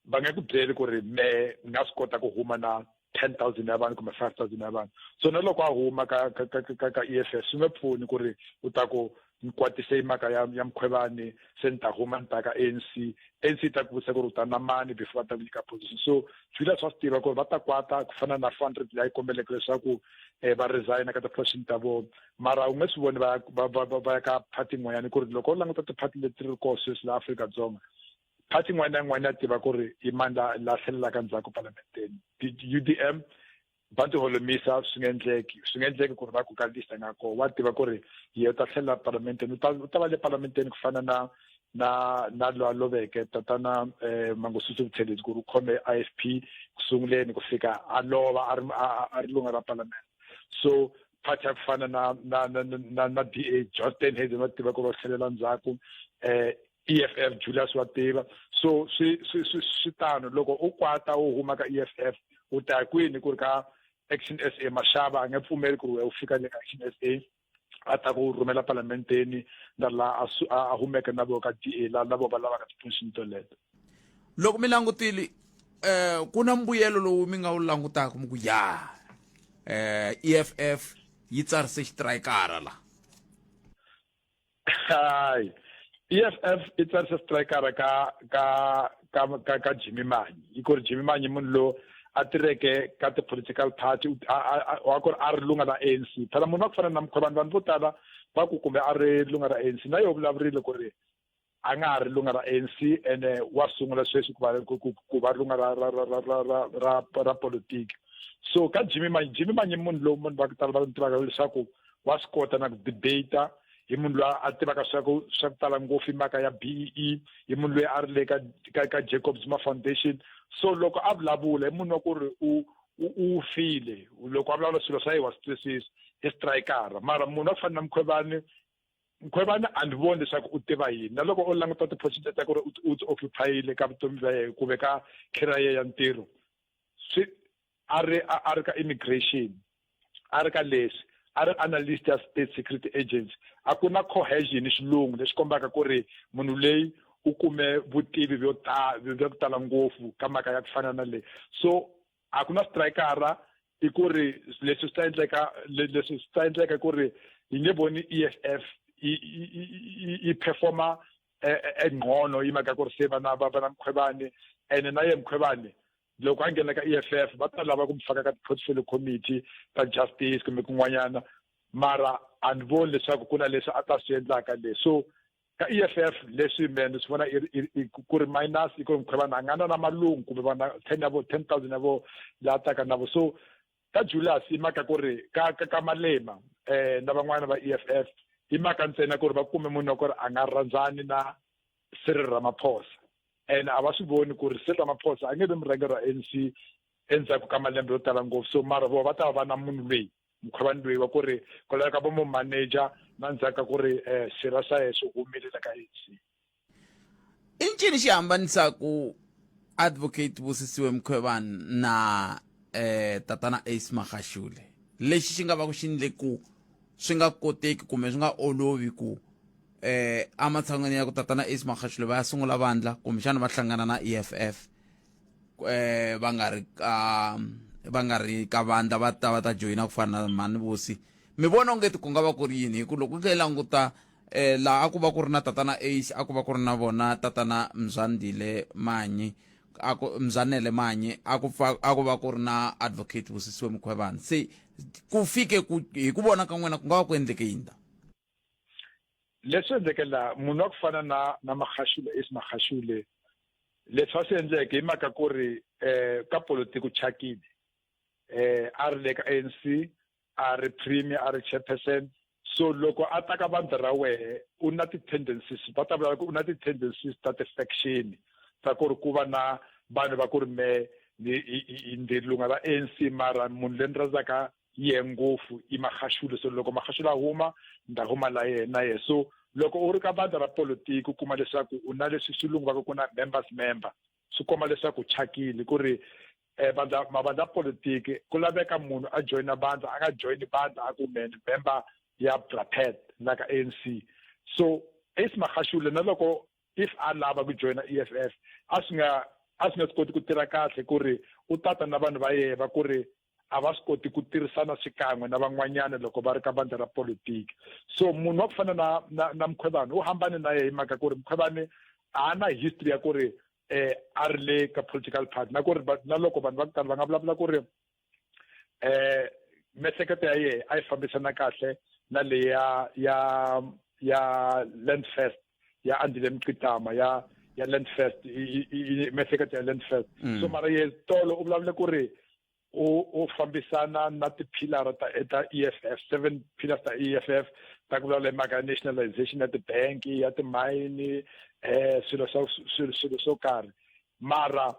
va nge ku byeli ku ri me nga swi kota ku huma na 10000 ya vanhu kumbe 5000 ya vanhu so na loko a huma ka ka ka ka ka EFF swi nge pfuni ku ri u ta ku ni kwatise hi mhaka ya ya Mkhwebane se ni ta huma ni ta ka ANC ANC yi ta ku vutisa ku ri u ta na mani before va ta ku nyika position so Julius wa swi tiva ku ri va ta kwata ku fana na 400 leyi kombeleke leswaku eh, va resign ka ti-position ta vona mara u nge swi voni va va va va ya ka party yin'wanyana ku ri loko u languta ti-party leti ri kona sweswi laha Afrika-Dzonga party yin'wana na yin'wana ya tiva ku ri i mani la la tlhelelaka ndzhaku palamenteni UDM va ti holomisa swi nga endleki swi nga endleki ku ri va ku ka list nga kona wa tiva ku ri ye u ta tlhelela palamenteni u ta u ta va le palamenteni ku fana na na na loyi a loveke tatana eh, Mangosuthu Buthelezi ku ri u khome IFP ku sunguleni ku fika a lova a ri a ri lunga ra palamende so party ya ku fana na na na na na DA John Steenhuisen va tiva ku ri va tlhelela ndzhaku eh EFF Julius wa tiva so swi swi swi swi tano loko u kwata u huma ka EFF u ta ya kwini ku ri ka Action SA Mashaba a nge pfumeli ku ri wena u fika le ka Action SA a ta ku rhumela palamenteni na laha a humeke na vo ka DA la na vo va lavaka ti-position toleto loko mi langutile eh ku na mbuyelo lowu mi nga wu langutaka mi ku ya eh EFF yi tsarise xitrayikara la hayi EFF i tsarise strikara ka ka ka ka ka Jimmy Manyi hi ku ri Jimmy Manyi munhu lowu a tirheke ka ti-political party wa ku ri a ri lunga ra ANC phela munhu wa ku fana na Mkhwebane vanhu vo tala va ku kumbe a ri lunga ra ANC na yo vulavurile ku ri a nga ha ri lunga ra ANC ene wa sungula sweswi ku va ku va lunga ra ra ra ra ra ra ra ra politiki so ka Jimmy Manyi Jimmy Manyi munhu lowu munhu va ku tala va n'wi tivaka leswaku wa swi kota na ku debate hi munhu loyi a tivaka swa ku swa ku tala ngopfu hi mhaka ya BEE hi munhu loyi a ri le ka ka ka Jacob Zuma Foundation so loko a vulavula hi munhu wa ku ri u u file loko a vulavula swilo swa yena wa swi twisisa i strikara mara munhu wa ku fana na Mkhwebane Mkhwebane a ni voni leswaku u tiva yini na loko u languta ti-position ta ku ri u ti occupyile ka vutomi bya yena kumbe ka career ya ya ntirho swi a ri a ri ka immigration a ri ka leswi a ri analyst ya state security agency a ku na cohesion xilungu lexi kombaka ku ri munhu leyi u kume vutivi byo ta bya ku tala ngopfu ka mhaka ya ku fana na leyi so a ku na strikara i ku ri leswi swi ta endleka leswi swi ta endleka ku ri hi nge voni EFF yi performa engcono hi mhaka ku ri se va na va na Mkhwebane ene na ye Mkhwebane loko a nghena ka EFF va ta lava ku mi faka ka ti-portfolio committee ta justice kumbe kun'wanyana mara a ni voni leswaku ku na leswi a ta swi endlaka le so ka EFF leswi me ni swi vona ku ri minus i ku ri Mkhwebane a nga na na malungu kumbe va na 10 ya vo 10000 ya vo la taka na vo so ka Julius i mhaka ku ri ka ka, ka Malema eh na van'wana va EFF i mhaka ntsena ku ri va kume munhu wa ku ri a nga rhandzani na Cyril Ramaphosa and a va swi voni ku ri Cyril Ramaphosa a nge vi murhangeri wa ANC endzhaku ka malembe yo tala ngopfu so mara vo va ta va va na munhu loyi Mkhwebane loyi wa ku ri ku laveka vo mu manager na ndzhaku ka ku ri um swirha swa yena swi humile la ka ANC I ncini xi hambanisaku advocate Busisiwe Mkhwebane na eh, tatana Ace Magashule lexi xi nga va ku xi ndle ku swi nga koteki kumbe swi nga olovi ku eh ematshan'weni ya ku tatana Ace Magashule va ya sungula vandla kumbexana va hlangana na EFF eh va nga ri ka va nga ri ka vandla va ta va ta joyina ku fana na mhani Vusi mi vona ongeti ku nga va ku ri yini hi ku loko u languta eh laha a ku va ku ri na tatana Ace a ku va ku ri na vona tatana Mzwandile Manyi a ku Mzwanele Manyi a ku pfa a ku va ku ri na advocate Busisiwe Mkhwebane se ku fike ku hi ku vona ka n'wina ku nga va ku endleke yini la Leswi endleke laha munhu wa ku fana na na Magashule Ace Magashule leswi va swi endleke hi mhaka ku ri um ka politiki u chakile um a ri le ka ANC a ri premier a ri chairperson so loko a ta ka vandla ra wehe u na ti-tendencies va ta vula ku u na ti-tendencies ta ti-faction ta ku ri ku va na vanhu va ku ri me ni ndzi lunga ra ANC mara munhu loyi ni rhandzaka yehe ngopfu i Magashule so loko Magashule a huma ni ta huma la yehe na yehe so loko u ri ka vandla ra politiki u kuma leswaku u na leswi xilungu va ku ku na members member swi komba leswaku chakile ku ri eh, vandla mavandla ya politiki ku laveka munhu a joyina vandla a nga joyini vandla a ku mene member ya Brapet la ka ANC so Ace Magashule na loko if a lava ku joyina EFF a swi nga a swi nga swi koti ku tirha kahle ku ri u tata na vanhu va yena ku ri a va swi koti ku tirhisana xikan'we na van'wanyana loko va ri ka vandla ra politiki so munhu wa ku fana na na na Mkhwebane u hambane na yehe hi mhaka ku ri Mkhwebane a na history ya ku ri eh a ri le ka political party na ku ri na loko vanhu va ku tala va nga vulavula ku ri eh miehleketo ya yehe a yi fambisana kahle na leya ya ya land first ya Andile Mqitama ya ya land first miehleketo ya land first mm. so mara ye tolo u vulavule ku ri u u fambisana na tiphilara ta ta EFF seven pillars ta EFF ta ku vulavula hi mhaka ya nationalization ya tibanki ya timayini eh swilo swa swilo swilo swo karhi mara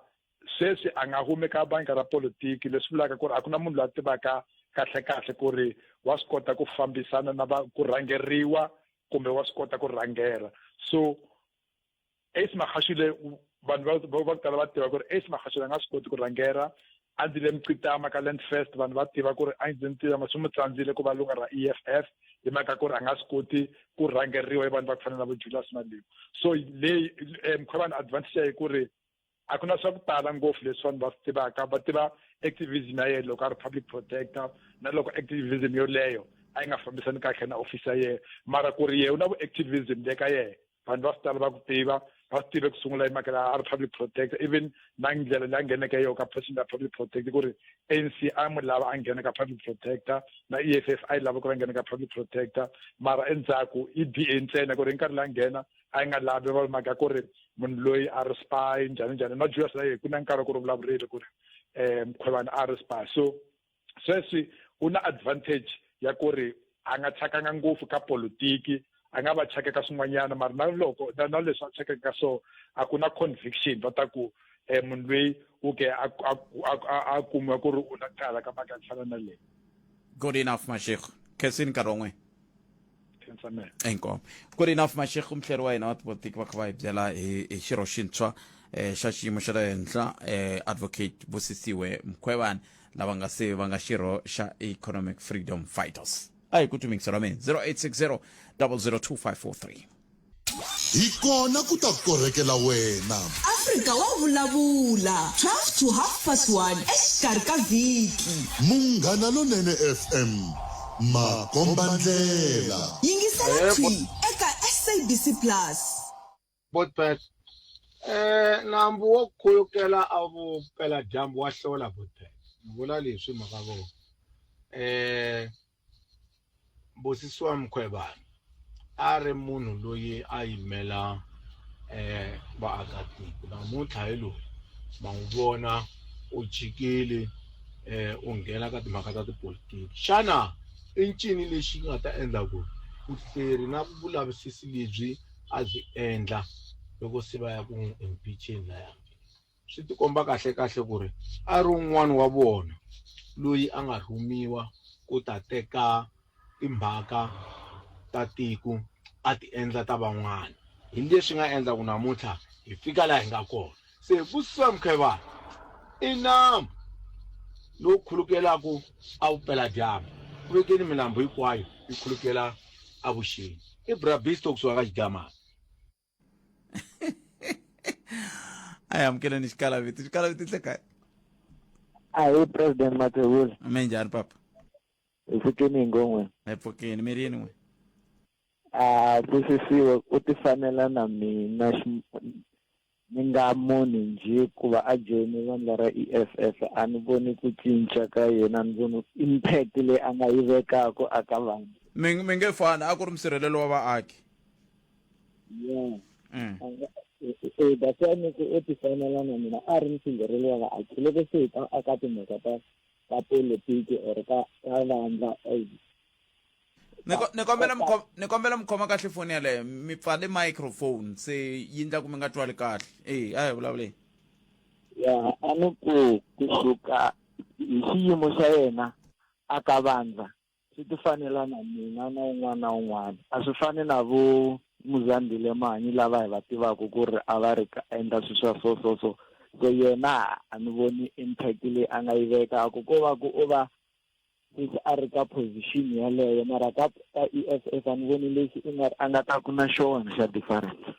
sweswi a nga humi ka bangi ra politiki leswi vulaka ku ri a ku na munhu loyi a tivaka kahle kahle ku ri wa swi kota ku fambisana na va ku rhangeriwa kumbe wa swi kota ku rhangela so Ace Magashule vanhu va va ku tala va tiva ku ri Ace Magashule a nga swi koti ku rhangela Andile Mqitama ka Land First vanhu va tiva ku ri Andile Mqitama swi n'wi tsandzile ku va lunga ra EFF hi mhaka ku ri a nga swi koti ku rhangeriwa hi vanhu va ku fana na vo Julius Malema so leyi eh, Mkhwebane advantage ya ku ri a ku na swa ku tala ngopfu leswi vanhu va swi tivaka va tiva activism ya yena loko a ri public protector na loko activism yoleyo a yi nga fambisani kahle na office ya yena mara ku ri yena u na vu-activism le ka yena vanhu va swi tala va ku tiva va swi tive ku sungula hi mhaka a ri public protector even na ndlela leyi a ngheneke yona ka position ya public protector ku ri ANC a n'wi lava a nghena ka public protector na EFF a yi lava ku ri a nghena ka public protector mara endzhaku i DA ntsena ku ri hi nkarhi leyi a nghena a yi nga lavi va mhaka ku ri munhu loyi a ri spy njhani njhani na Julius na ku na nkarhi ku ri vulavurile ku ri um Mkhwebane a ri spy so sweswi u na advantage ya ku ri a nga chakanga ngopfu ka politiki a nga va chaka ka swin'wanyana mara na loko na, na leswi a chakaka ka so a ku na conviction va ta ku um munhu loyi u ke a a kumiwa ku ri u na tala ka mhaka ya ku fana na leyi good enough mashego khensini nkarhi wa n'wina inkomu good enough mashego muhleri wa hina wa tipolitiki va kha va hi byela hi hi xirho xintshwa eh, xa xiyimo xa le henhla eh, advocate Busisiwe Mkhwebane lava nga se va nga xirho xa Economic Freedom Fighters a hi ku tumikisa ra mina 0860 002543 Hi kona ku ta korhekela wena. Afrika wa vulavula 12 to half past 1 exikarhi ka vhiki. Munghana Lonene FM, makombandlela. Yingisela thwi eka SABC Plus. Botpet eh nambu wo khulukela a vupela dyambu wa hlola Botpet ni vula leswi mhaka vo eh Busisiwa Mkhwebane a ri munhu loyi a yimela eh vaakatiko namuntlha hi loyi ma n'wi vona u jikile eh u nghena ka timhaka ta tipolitiki xana i ncini lexi nga ta endla ku vuhleri na vulavisisi lebyi a byi endla loko se va ya ku n'wi impeach-eni laya swi tikomba kahle kahle ku ri a ri un'wana wa vona loyi a nga rhumiwa ku ta teka timhaka ta tiko a ti endla ta van'wana hi leswi nga endla ku namuntlha hi fika laha hi nga kona se Vusiwa Mkhwebane i nambu lowu khulukelaku a vupeladyambu ku vekeni milambu hinkwayo yi khulukela evuxeni. I Bra Bisto kusuka ka Xigamana. A hi amukeleni xikalaviti xikalaviti hlekaya. Ahee President Mathebula. Minjhani papa? Hi pfukeni hi ngon'we. Hi pfukeni mi ri yini n'we? A twisisiwe u ti fanela na mina ni nga munhu njhe ku va a joyine vandla ra EFF a ni voni ku cinca ka yena a ni voni impact leyi a nga yi vekaka aka vanhu. Mi mi nge fani a ku ri musirhelelo wa vaaki. Yeah. A nga e that's why ni ku u ti fanela na mina a ri musirheleli wa vaaki loko se hi ta aka timhaka ta ka politiki or ka ka vandla Ni ko- ni kombela mi khom- ni kombela mi khoma kahle foni yaleyo mi pfale microphone se yi ndla ku mi nga twali kahle e a hi vulavuleni ya a ni ku kusuka hi xiyimo xa yena a ka vandla swi ti fanela na mina na un'wana na un'wana a swi fani na vo Muzandile Manyi lava hi va tivaka ku ri a va ri ka endla swilo swa so so so so yena a ni voni impact leyi a nga yi vekaka ko va ku u va sweswi a ri ka position yaleyo mara ka ka EFF a ni voni lexi i nga a nga ta ku na xona xa difference.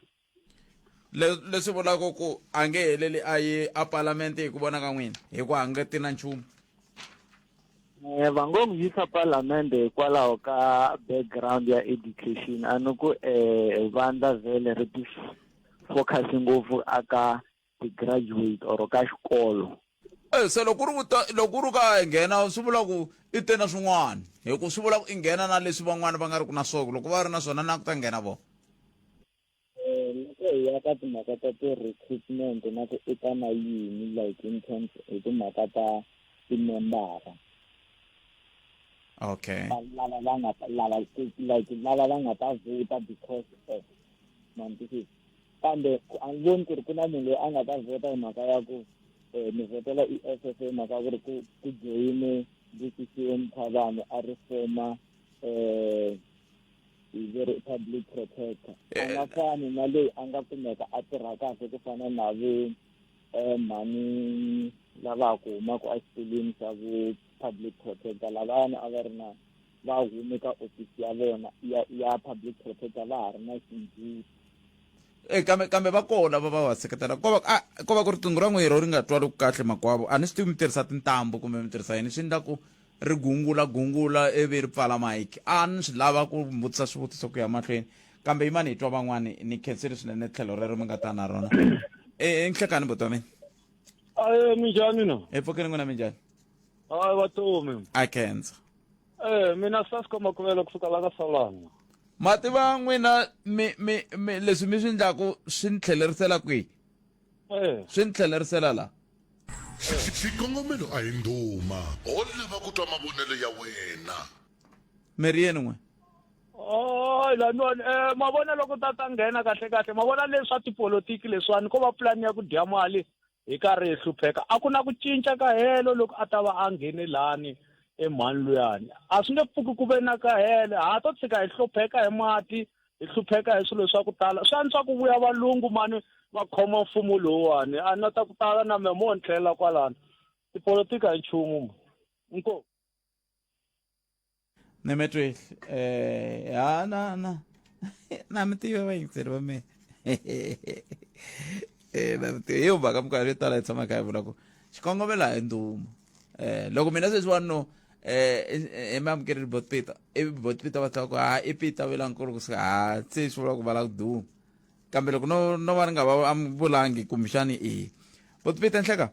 Leswi vulaka ku a nge heleli a yi a palamente hi ku vona ka n'wina hi ku a nge ti na nchumu. Eh, va ngo n'wi yisa palamende hikwalaho ka background ya education a ni ku eh vandla vhele ri ti focus ngopfu aka ti-graduate or ka xikolo. Eh, se loko ku ri vuta loko ku ri ka nghena swi vula ku i te na swin'wana hi ku swi vula ku i nghena na leswi van'wana va nga ri ku na swona loko va ri na swona na ku ta nghena vona. Loko hi ya ka timhaka ta ti-recruitment na ku i ta na yini like in terms hi timhaka ta timembara okay lava va nga ta lava like lava va nga ta vhota because of ma ni twisisa kambe a ni voni ku ri ku na munhu loyi a nga ta vhota hi mhaka ya ku um ni vhotela E F F hi mhaka ya ku ri ku ku joyine Busisiwe Mkhwebane a ri former um hi ve ri public protector a nga fani na loyi a nga kumeka a tirha kahle ku fana na vo um mhani lava ha ku humaka exitulwini xa vu public protector lavayani a va ri na va hume ka ofisi ya vona ya ya public protector va ha ri na xindzhuti E kambe kambe va kona va va va seketela ko va a ko va ku riqingho ra n'wina ri nga twali kahle makwavo a ni swi tivi mi tirhisa tintambu kumbe mi tirhisa yini swi endla ku ri gungula gungula ivi ri pfala mike a ni swi lava ku vutisa swivutiso ku ya mahlweni kambe yimani hi twa van'wani ni khensile swinene tlhelo rero mi nga ta na rona e nhlekani buti wa mina aye minjhani na hi pfukeni n'wina minjhani hayi vatomi a khensa eh mina Sasco Makuvela kusuka la ka Salana ma tiva n'wina mi mi mi leswi mi swi endlaku swi ni tlhelerisela kwihi eh swi ni tlhelerisela la Xikongomelo a hi ndhuma. Ho lava ku twa mavonelo ya wena. Mi ri yini n'we? Hayi laniwani eh ma vona loko tata nghena kahle kahle ma vona leswi swa tipolotiki leswiwani ko va pulani ya ku dya mali hi karhi hi hlupheka a ku na ku cinca ka helo loko a ta va a nghene lani emhani luyani a swi nge pfuki ku ve na ka hele ha to tshika hi hlupheka hi mati hi hlupheka hi swilo swa ku tala swi antswa ku vuya valungu mani va khoma mfumo lowuwani a na ta ku tala na me mo ni tlhelela kwalano tipolotiki a hi nchumu ma inkomu ni mi twile eh ha na na na mi tiva vayingiseri va mina eh na mi tiva hi yo mhaka minkarhi yo tala hi tshama kha hi vula ku xikongomelo a hi ndhuma eh loko mina sweswiwani no eh mi amukerile bot Peter ivi bot Peter va tlhela ku ha i Peter velankulu kusuka ha se swi vula ku va la ku duma kambe loko no no va ni nga va amuvulangi kumbexani e bot Peter nhleka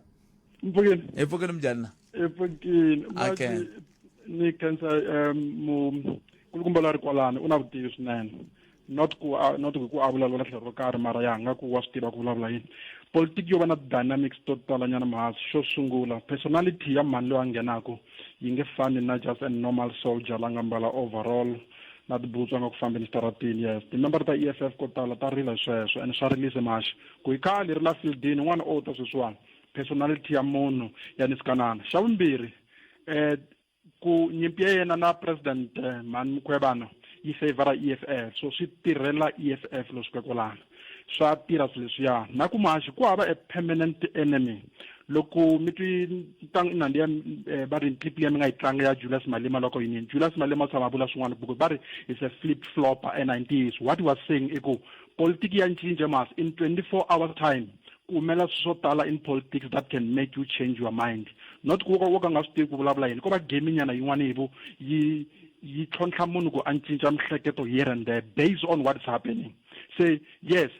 mpfukeni hi pfukeni minjhani na hi pfukile okay ni khensa mu kulukumba la ri kwalani u na vutivi swinene not ku not ku a vulavula tlhelo ro karhi mara ya nga ku wa swi tiva ku vulavula yini politiki yo va na dynamics to talanyana mahasi xo sungula personality ya mhani loyi a nghenaku yi nge fani na just a normal soldier la nga mbala overall na tibutsu a nga ku fambeni xitaratini yes timembara ta E F F ko tala ta rila hi sweswo and swa rilise maxi ku hi khale ri la fieldini n'wana o ta sweswiwani personality ya munhu ya nisikanana xa vumbirhi eh ku nyimpi ya yena na president eh, mhani Mkhwebana yi favora EFF so swi tirhela EFF leswi ka kwalano swa tirha swilo leswiya na ku maxi ku hava a permanent enemy Loko mi twi ntlangu inandi ya eh, va ri clip liya mi nga yi tlanga ya Julius Malema loko yini Julius Malema u tshama a vula swin'wana buku va ri is a flip flopper and i ntiyiso what he was saying i ku politiki ya cinca mas in 24 hours time ku humelela swilo swo tala in politics that can make you change your mind not ku wo ka nga swi tivi ku vulavula yini ko va game nyana yin'wana hi vo yi yi tlhontlha munhu ku a cinca mihleketo here and there based on what is happening se yes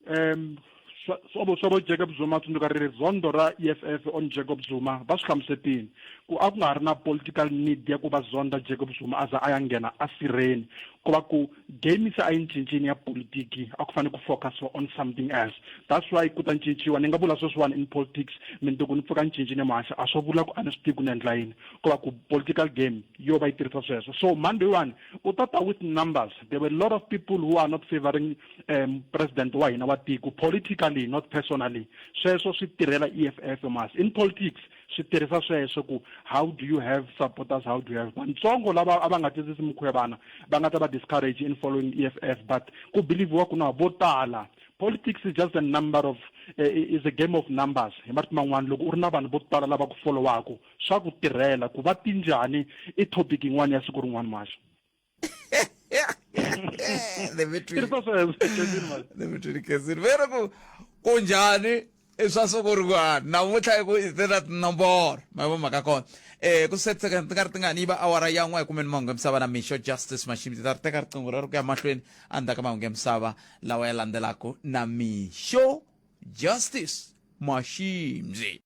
um swa vo swa vo Jacob Zuma tsundzuka ri ri zondo ra EFF on Jacob Zuma va swi hlamusetini ku a ku nga ha ri na political need ya ku va zonda Jacob Zuma a za a ya nghena a sirheni ku va ku game se a yi cincini ya politiki a ku fanele ku focus on something else that's why ku ta cinciwa ni nga vula sweswiwani in politics mindzuku ni pfuka ni cincile muhaxi a swo vula ku a ni swi tivi ku ni endla yini ku va ku political game yo va yi tirhisa sweswo so mani loyiwani u ta ta with numbers there were a lot of people who are not favoring um president wa hina wa tiko politically not personally sweswo swi tirhela EFF mas in politics swi tirhisa sweswo ku how do you have supporters how do you have vantsongo lava a va nga twisisi mkhwevana va nga ta va discourage in following EFF but ku believiwa ku na vo tala politics is just a number of uh, is a game of numbers hi marito man'wana loko u ri na vanhu vo tala lava ku followaku swa ku tirhela ku va tinjhani i topic yin'wana ya siku rin'wana maxa vero ku kunjhani i swa siku rin'wana namuntlha i ku i te na tinomboro ma vo mhaka kona um ku setiseka ti nga ri tingani yi va awara ya n'we kumeni mahungu ya misava na mixo justice mashimiti ta ri teka riqingho ra ri ku ya mahlweni endzhaku ka mahungu ya misava lawa ya landzelaka na mixo justice mashimzi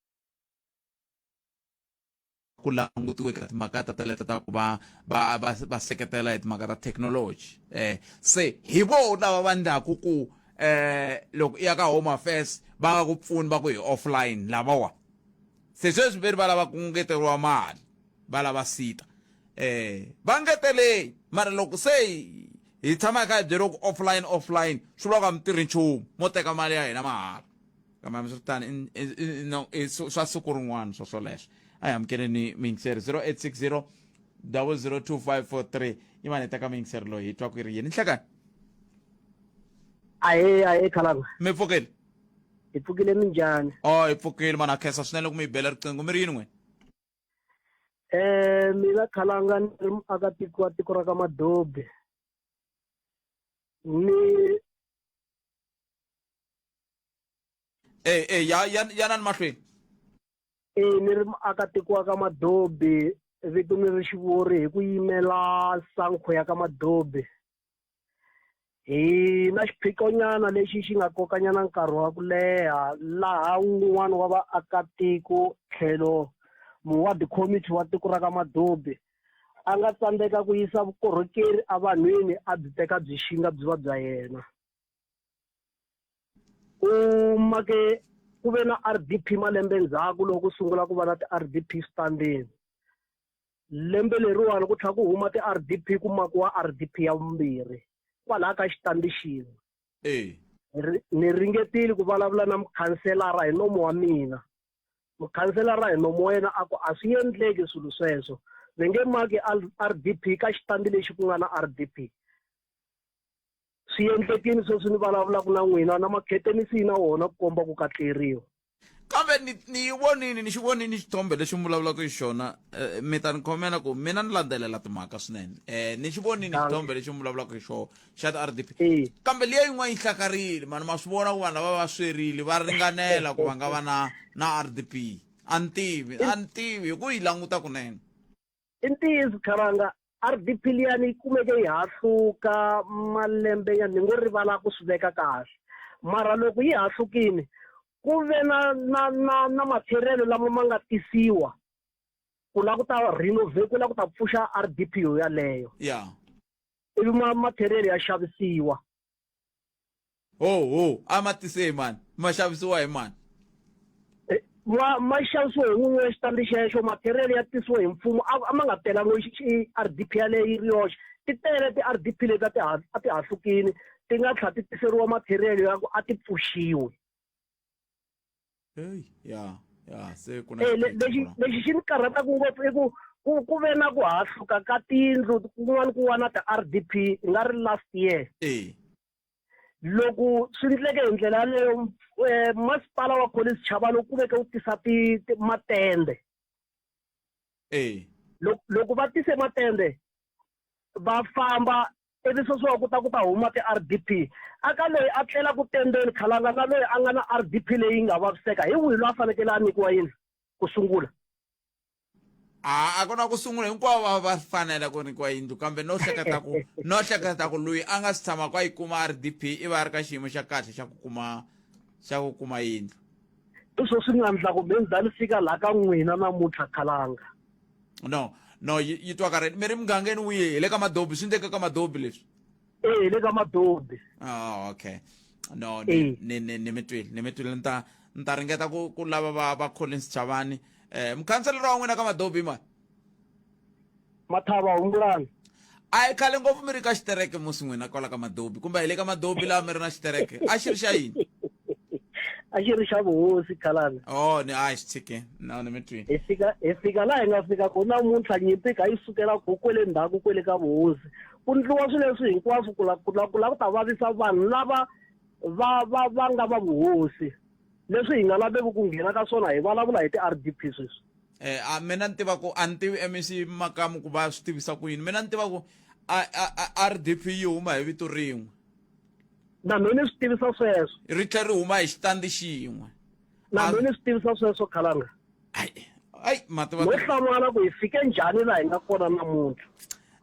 ku langutiwe ka timhaka ta teleto ta ku va va va va seketela hi timhaka ta technology eh se hi vona lava va ndlaku ku eh loko i ya ka home affairs va nga ku pfuni va ku hi offline lavawa se sweswi veri va lava ku ngeteriwa mali va lava sita eh va ngetelei mara loko se hi tshama hi kha hi byeriwa ku offline offline swi vula ku a mi tirhi nchumu mo teka mali ya hina mahala kambe hambiswiritano no i swa siku rin'wana swo swoleswo a hi amukeleni miyingiseri 0860 002543 yi va ni teka miyingiseri loyi hi twa ku ri yini nhlekani ahe ahe khalanga mi pfukile hi pfukile minjhani o hi pfukile mana khensa swinene loko mi yi bela riqingho mi ri yini n'wina eh mina khalanga ni ri muakatiko wa tiko ra ka madobi ni eh eh ya ya yanani mahlweni eh ni ri muakatiko wa ka madobi vito ni ri xivuri hi ku yimela sankho ya ka madobi hi na xiphiqonyana lexi xi nga kokanyana nkarhi wa ku leha laha wun'wana wa vaakatiko tlhelo muwadi committee wa tiko ra ka madobi a nga tsandzeka ku yisa vukorhokeri evanhwini a byi teka byi xinga byi va bya yena ku make ku ve na RDP malembe ndzhaku loko ku sungula ku va na ti-RDP switandini lembe leriwani ku tlhela ku huma ti-RDP ku makiwa RDP ya vumbirhi kwalaha ka xitandi xin'we e ni ringetile ku vulavula na mukhanselara hi nomo wa mina mukhanselara hi nomo wa yena a ku a swi endleki swilo sweswo va nge maki RDP ka xitandi lexi ku nga na RDP swi endlekini sweswi ni vulavulaka na n'wina na makhetenisi yi na wona ku komba ku katleriwa kambe ni ni yi vonini ni xi vonini xithombe lexi mi vulavulaka hi xona eh, mi ta ni khomela ku mina ni landzelela timhaka swinene eh ni xi vonini xithombe lexi mi vulavulaka hi xona xa ti-r d p kambe liya yin'wana yi hlakarile mani ma swi vona ku vanhu lava va swerile va ringanela ku va nga va na na r d p a ni tivi a ni tivi hi ku yi languta kunene i ntiyiso kharanga RDP liyani yi kumeke yi hahluka malembe ya ni ngo rivala ku swi veka kahle mara loko yi hahlukile ku ve na na na na material lama ma nga tisiwa ku la ku ta renovate ku la ku ta pfuxa RDP yo yaleyo ya ivi ma material ya xavisiwa ho ho a ma tise hi mani ma xavisiwa hi mani eh, ma ma xavisiwa hi wun'we wa xitandi xexo material ya tisiwa hi mfumo a ma nga telangi i RDP yaleyo yi ri yoxe ti tele ti-RDP leti a ti a ti hahlukile ti nga tlha ti tiseriwa material ya ku a ti pfuxiwe hey ya ya se ku na eh, lexi lexi xi ni karhataka ngopfu i ku ku ku ve na ku hahluka ka tindlu kun'wana ku wa na ti-RDP i nga ri last year eh. Loko swi ndleke hi ndlela yaleyo eh, masipala wa Collins Chabane wu kumeke wu tisa ti, ti matende. Eh. Loko va tise matende va famba ivi sweswiwa ku ta ku ta huma ti-RDP aka loyi a tlelaku tendeni khalanga na loyi a nga na RDP leyi nga vaviseka hi wihi loyi a fanekele a nyikiwa yindlu ku sungula a a ku na ku sungula hinkwavo va va fanele ku nyikiwa yindlu kambe no hleketa ku no hleketa ku loyi a nga si tshama ku a yi kuma RDP i va a ri ka xiyimo xa kahle xa ku kuma xa ku kuma yindlu hi swo swi nga ndla ku me ni za ni fika laha ka n'wina namuntlha khalanga no no yi yi twaka ri mi ri mugangeni wihi hi le ka madobi swi ndleke ka madobi leswi e hi le ka madobi oh okay no ni ni ni ni mi twile ni mi twile ni ta ni ta ringeta ku ku lava va va Collins Chavani eh mukhanselara wa n'wina ka madobi mani Mathava Humbulani a hi khale ngopfu mi ri ka xitereke musi n'wina kwala ka madobi kumbe hi le ka madobi laha mi ri na xitereke a xi ri xa yini a xi ri xa vuhosi khalani oh ni a xi tshike no ni mi twile hi fika hi fika laha hi nga fika kona namuntlha nyimpi kha yi sukela ko kwele ndzhaku kwele ka vuhosi ku ndliwa swilo leswi hinkwaswo ku la ku la ku la ku ta vavisa vanhu lava va va va nga va vuhosi leswi hi nga laveki ku nghena ka swona hi vulavula hi ti-RDP sweswi eh a mina ni tiva ku a ni tivi MEC Makamu ku va swi tivisa ku yini mina ni tiva ku a a RDP yi huma hi vito rin'we na mina ni swi tivisa sweswo ri tlhela ri huma hi xitandi xin'we na mina ni swi tivisa sweswo khalanga ai mativa no hlamala ku hi fike njhani laha hi nga kona namuntlha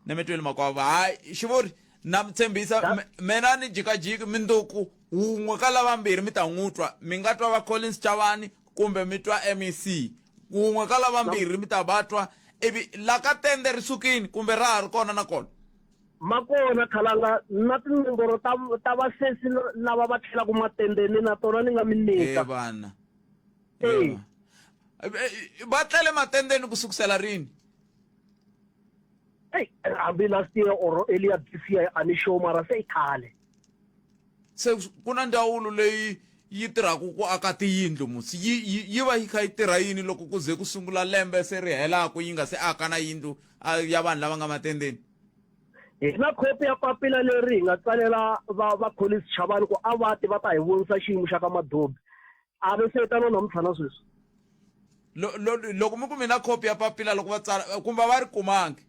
ni mi twile makwavo hayi xivuri na mi tshembisa mina ni jikajiki minduku wun'we ka lavambirhi mi ta n'wi twa mi nga twa va Collins Chavani kumbe mi twa MEC wun'we ka lavambirhi mi ta va twa ivi la ka tende ri sukini kumbe ra ha ri kona na kona ma kona khalanga na tinomboro ta ta vasesi lava va tlhelaka matendeni na tona ni nga mi nyika vana e va tlele matendeni ku sukusela rini eyi hambi last year or earlier this year a ni sure mara se i khale se ku na ndzawulo leyi yi tirhaka ku aka tiyindlu musi yi yi yi va yi kha yi tirha yini loko ku ze ku sungula lembe se ri helaku yi nga se aka na yindlu ya vanhu lava nga matendeni hi na khopi ya papila leri hi nga tsalela va va Collins Chavani ku a va ti va ta hi vonisa xiyimo xa ka Madobi a ve se tano namuntlha na sweswi loko mi ku mi na khopi ya papila loko va tsala kumbe va ri kumangi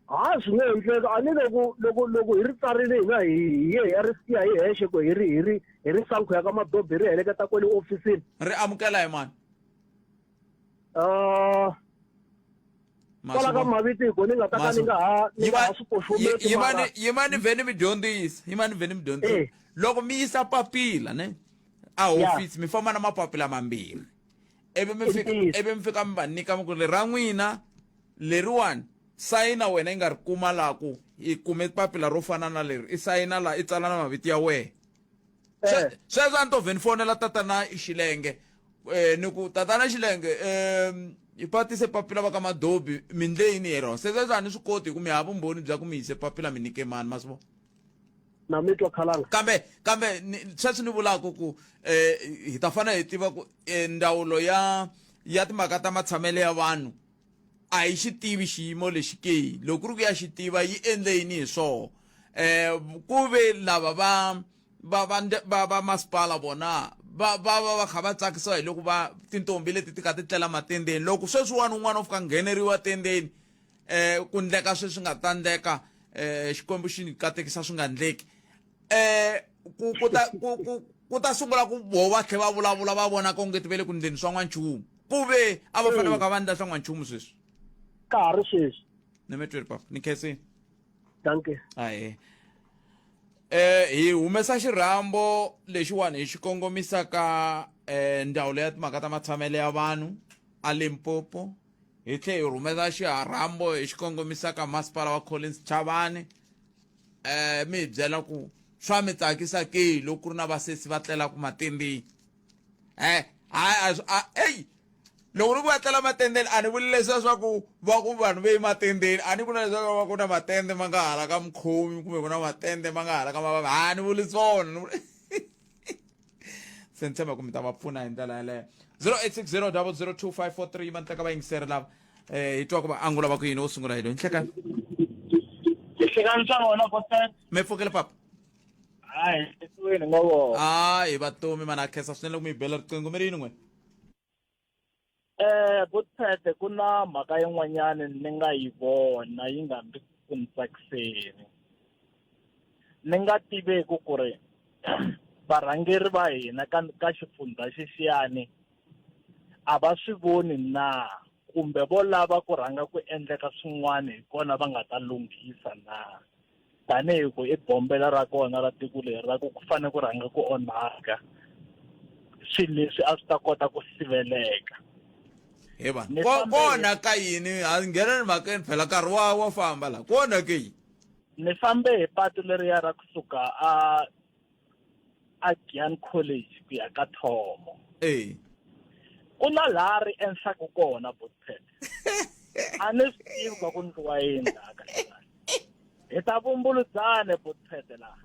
ha swi nge endleka a ni loko loko loko hi ri tsarile hina hi ye hi ya ri siya hi hexe ku hi ri hi ri hi ri sankhu ya ka madobi hi ri heleketa kwele ofisini ri amukela hi mani kwala ka mavito hi kona ni nga ta ka ni nga ha ni nga ha swi koxometi yimani yimani vheni mi dyondzisa yimani vheni mi dyondzisa eh. loko mi yisa papila ne a hofisi mi famba na mapapila mambirhi ivi mi fika ivi mi fika mi va nyika mi ku ra n'wina leriwani sayina wena yi nga ri kuma laha ku i kume papila ro fana na leri i sayina laha i tsala na mavito ya wena eh. sweswo a ni to vhe ni fonela tatana xilenge um ni ku tatana xilenge um hi patise papila va ka madobi mi ndle yini hi rona se sweswo a ni swi koti hi ku mi hava vumbhoni bya ku mi yise papila mi nyike mani ma swi vona na mi twa khalanga kambe kambe sweswi ni vulaka ku eh hi ta fanele hi tiva ku eh, ndzawulo ya ya timhaka ta matshamelo ya vanhu a yi xi tivi xiyimo lexi ke loko ku ri ku ya xi tiva yi endle yini hi swoho eh ku ve lava va va va va va masipala vona va va va va kha va tsakisiwa hi loko va tintombi leti ti kha ti tlela matendeni loko sweswiwani un'wana u fika ngheneriwa tendeni eh ku ndleka sweswi nga ta ndleka eh xikwembu xi ni katekisa swi nga ndleki eh ku ku ta ku ku ku ta sungula ku vo va tlhe va vulavula va vona ka ongeti ve le ku ndleni swa n'wanchumu ku ve a va fanele va kha va ndla swa n'wanchumu sweswi ka ha ri sweswi ni mi twile papa ni khensini danke ahe eh hi humesa xirhambo lexiwani hi xi kongomisa ka eh ndzawulo ya timhaka ta matshamelo ya vanhu a Limpopo hi tlhe hi rhumela xiharambo hi xi kongomisa ka masipala wa Collins Chavani eh mi hi byela ku swa mi tsakisa ke loko ku ri na vasesi va tlelaka matendeni eh hayi eyi loko ni ku va tlela matendeni a ni vuli leswiya swa ku va ku vanhu ve matendeni a ni vula leswaku va ku na matende ma nga hala ka mukhomi kumbe ku na matende ma nga hala ka mavava ha ni vuli swona se ni tshemba ku mi ta va pfuna hi ndlela yaleyo 0860 002543 yima ni teka vayingiseri lava eh hi twa ku va angula va ku yini wo sungula hi loyi nhlekani nhlekani swa vona kostan mi pfukile papa Hayi, tweni ngovo. Hayi vatomi mana khensa swinene loko mi hi bela riqingho mi ri yini n'we? Butphete ku na mhaka yin'wanyana ni nga yi vona yi nga ri ku ni tsakiseni. Ni nga tiveki ku ri varhangeri va hina ka ka xifundza xexiyani a va swi voni na kumbe vo lava ku rhanga ku endleka swin'wana hi kona va nga ta lunghisa na. Tanihi ku i bombela ra kona ra tiko leri ra ku ku fanele ku rhanga ku onhaka swilo leswi a swi ta kota ku siveleka. He vanhu, ko onhaka yini? Ha nghena ni mhakeni phela nkarhi wa wa famba la. Ku onhake yini? Ni fambe hi patu leriya ra kusuka a a Giyani College ku ya ka Thomo. Eh. Ku na laha ri enhlaka kona Botpet. A ni swi tivi ka ku ndliwa yini laha kahle kahle. Hi ta vumbuludzane Botpet laha.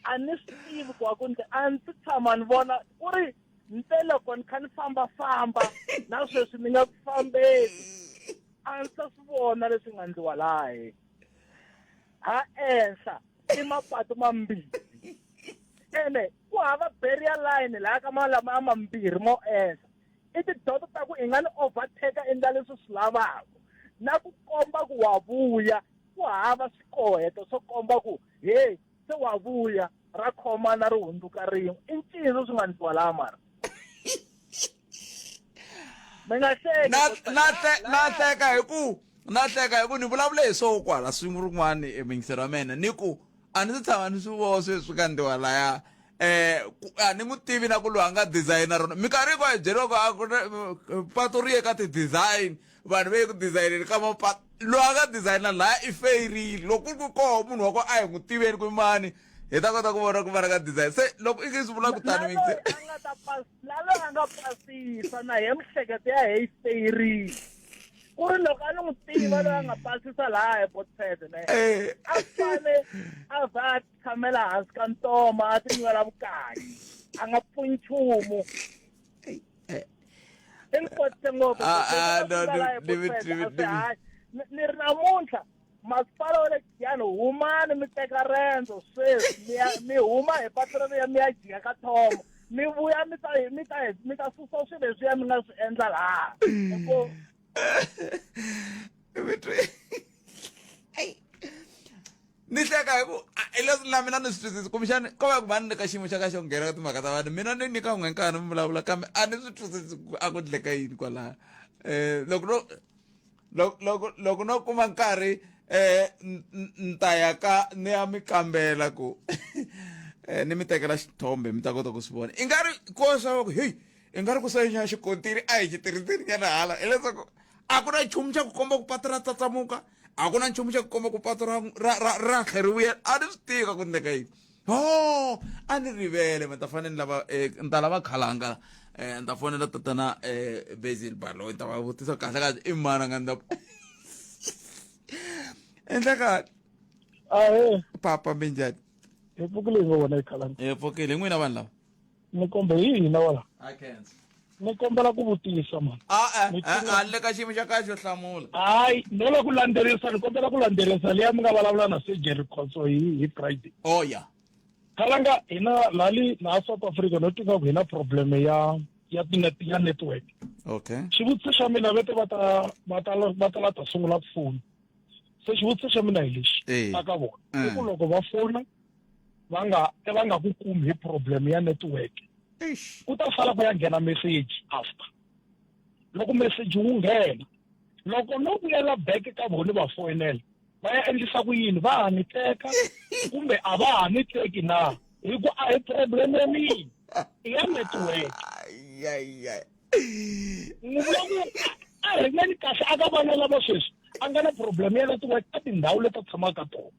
A ni swi tivi ku a ku ndli a ndzi tshama ni vona ku ri nte loko ni kha ni fambafamba na sweswi ni nga ku fambeni a ndzi ta swi vona leswi nga ndliwa laha ha enhla i mapatu mambirhi ene ku hava barrier line laha ka malama a mambirhi mo enhla i tidoto ta ku i nga ni overtake endla leswi swi lavaka na ku komba ku wa vuya ku hava swikoheto swo komba ku hey se wa vuya ra khomana ri hundzuka rin'we i ncini swi nga ndliwa laha mara mi nga hleki na hleka hi ku na hleka hi ku ni vulavule hi swo kwala siku rin'wana emiyingiselo wa mina ni ku a ni se tshama ni swi vona sweswi ka ndiwa laya eh a ni n'wi tivi na ku loyi a nga designer rona minkarhi hinkwayo byeriwa ku a ku na pato ri ye ka ti-design vanhu va ye ku designeni ka mapato loyi a nga designer laya i feyirile loko ku ri ku koho munhu wa ko a hi n'wi tiveni ku mani hi ta kota ku vona ku va ka design se loko i nge swi vula kutani mi na loyi a nga pasisa na he mihleketo ya he yi feyirile ku ri loko a ni n'wi tiva loyi a nga pasisa laha hi botfed ne eh. a fane a va a tshamela hansi ka ntoma a ti nywela vukanyi a nga pfuni nchumu i ni kotise ngopfu ah, ah, ni ri namuntlha masipala wa le Giyani humani mi teka rendzo sweswi mi ya mi huma hi patu reriya mi ya jika ka Thomo mi vuya mi ta mi ta mi ta susa swilo leswiya mi nga swi endla laha ni hleka hi ku hi leswi na mina ni swi twisisi kumbexani ko va ku va ni le ka xiyimo xa ka xo nghena ka timhaka ta vanhu mina ni nyika n'we nkarhi mi vulavula kambe a ni swi twisisi ku a ku ndleka yini kwalaha um loko no loko loko loko no kuma nkarhi um ni ta ya ka ni ya mi kambela ku um ni mi tekela xithombe mi ta kota ku swi vona i nga ri ko swa ku heyi i nga ri ku sayinya xikontiri a hi xi tirhiseni nyana hala hileswaku a ku na nchumu xa ku komba ku patu ra tsatsamuka a ku na nchumu xa ku komba ku patu ra ra ra ra tlhe ri vuyela a ni swi tivi ka ku ndleka yini ho a ni rivele mi ta fanele ni lava eh, ni ta lava khalanga eh, ni ta fonela tatana eh, basil baloyi ni ta va vutisa kahle kahle i mani a nga ni endla kahle ahe papa minjhani hi pfukile hi ngo vona hi khalanga hi pfukile hi n'wina vanhu lava ni kombe hi hina wala I can't. Ni kombela ku vutisa mani. A e a le ka xiyimo xa kahle xo hlamula. Hayi no la ku landzelerisa ni kombela ku landzelerisa liya mi nga vulavula na Surgery Khotso hi hi Friday. Oh yeah. Khalanga hina lali laha South Africa no tiva ku hina problem ya ya tinet ya network. Okay. Xivutiso xa mina vete va ta va ta va ta la ta sungula ku fona. Se xivutiso xa mina hi lexi Eh. aka vona. I ku loko va fona va nga va nga ku kumi hi problem ya network ku ta sala ku ya nghena message after loko message wu nghena loko no vuyela back ka vona va foyinela va ya endlisa ku yini va ha ni teka kumbe a va ha ni teki na hi ku a hi problem ya mina i ya network ni vula ku a ringeni kahle aka vana lava sweswi a nga na problem ya network ka tindhawu leti a tshamaka ka tona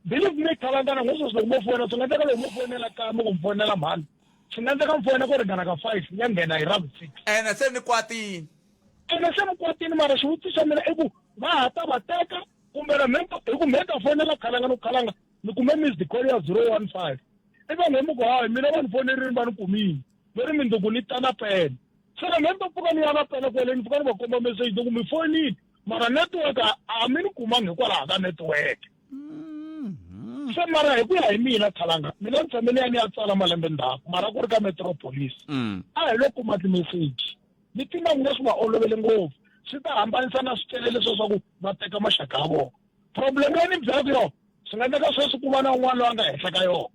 believe me khalangana ngo sweswi loko mo foyina swi nga endleka loko mo foyinela kambe ku mi foyinela mhani swi nga endleka mi foyina ku ringana ka five ya nghena hi ravu six ene se ni kwatini ene se mi kwatini mara xivutiso xa mina i ku va ha ta va teka kumbe na mhe hi ku mhe ta foyinela khalanga no khalanga ni kume missed call ya 015 i vanhu hi mi ku hayi mina va ni fonerini va ni kumile va ri mindzuku ni ta na pene se na mhe ni ta pfuka ni ya na pene kwele ni pfuka ni va komba message ni ku mi foyinile mara network a mi ni kumangi hikwalaho ka network mm-hmm. Se mara hi ku ya hi mina khalanga mina ni tshame ni ya ni ya tsala malembe ndzhaku mara ku ri ka metropolis. A hi lo kuma timeseji. Ni tiva n'wina swi va olovele ngopfu. Swi ta hambanisa na swicele leswiya swa ku va teka maxaka ya vona. Problem leyi ni mi byelaka yona swi nga endleka sweswi ku va na un'wana loyi a nga henhla ka yona.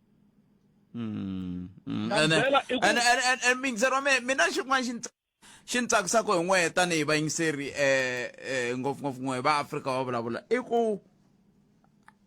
Na Ene byela i ku ene ene ene miyingiseri wa mehe mina xin'wana xi ni xi ni tsakisaka hi n'wehe tanihi vayingiseri um ngopfungopfu n'wehe va Afrika wa vulavula i ku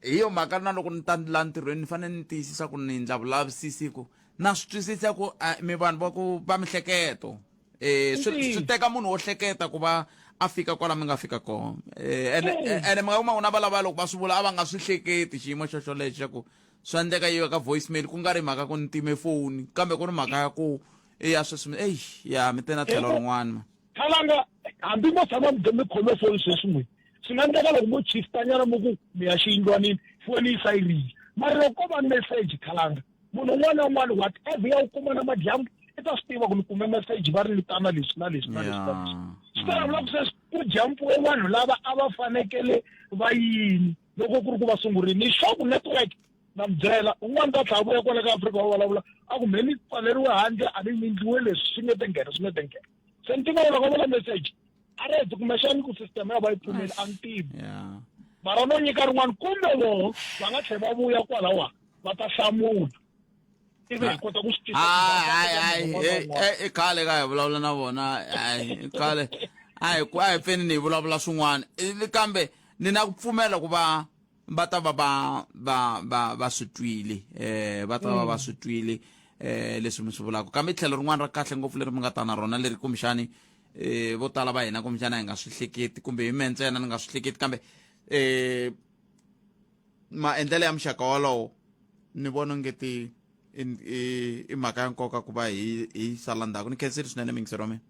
hi yo mhaka na loko ni ta la ntirhweni ni fanele ni tiyisisa ku ni endla vulavisisi ku na swi twisisa ku mi vanhu va ku va mihleketo eh swi swi teka munhu wo hleketa ku va a fika kwala mi nga fika kona eh ene ene mi nga kuma ku na valava loko va swi vula a va nga swi hleketi xiyimo xo xolexo xa ku swi endleka yi ka voicemail ku nga ri mhaka ku ni time foni kambe ku ri mhaka ya ku i ya sweswi eyi ya mi te na tlhelo rin'wana ma khalanga hambi mo tshama mi khome foni sweswi n'wini swi nga endleka loko mo chifitanyana mi ku mi ya xiyindlwanini foni yi sayirile mara loko ko va message khalanga munhu un'wana na un'wana whatever ya wu kuma na madyambu i ta swi tiva ku ni kume message va ri ni tana leswi na leswi na leswi na leswi swi ta vula ku sweswi ku jampiwe vanhu lava a va fanekele va yini loko ku ri ku va sungurile ni sure ku network na mi byela un'wana ta tlhela vuya kwala ka Afrika wa vulavula a ku mhe ni pfaleriwe handle a ni endliwe leswi swi nge te nghena swi nge te nghena se ni tiva loko vula message a ri kumbexani ku system ya va yi pfumeli a ni tivi mara no nyika rin'wana kumbe voho va nga tlhela va vuya kwalawa va ta hlamula ivi hi kota ku swi hayi hayi i khale ka hi vulavula na vona hayi i khale a hi ku a hi pfeni ni hi vulavula swin'wana kambe ni na ku pfumela ku va va ta va va va va va swi twile eh va ta va va swi twile eh leswi mi swi vulaka kambe tlhelo rin'wana ra kahle ngopfu leri mi nga ta na rona leri kumbexani eh vo tala va hina kumbexana hi nga swi hleketi kumbe hi mehe ntsena ni nga swi hleketi kambe eh maendlelo ya muxaka wolowo ni vona ongeti i mhaka ya nkoka ku va hi hi sala ndzhaku ni khensile swinene miyingiseri wa mina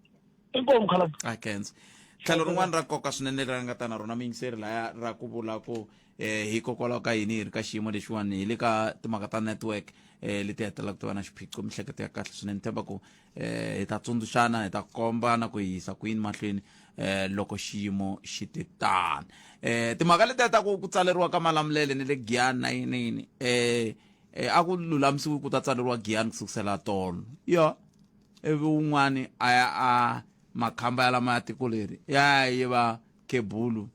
inkomu khalabye a khensa tlhelo rin'wana ra nkoka swinene leri nga ta na rona miyingiseri laya ra ku vula ku eh hikokwalaho ka yini hi ri ka xiyimo lexiwani hi le ka timhaka ta network eh leti hetelelaka ti va na xiphiqo mihleketo ya kahle swinene tshemba ku eh hi ta tsundzuxana hi ta kombana ku hi yisa kwini mahlweni eh loko xiyimo xi te tani eh timhaka letiya ta ku ku tsaleriwa ka malamulele ni le giyani na yini yini eh eh a ku lulamisiwi ku ta tsaleriwa giyani ku sukusela tolo ya ivi wun'wani a ya a makhamba ya lama ya tiko leri ya yiva khebulu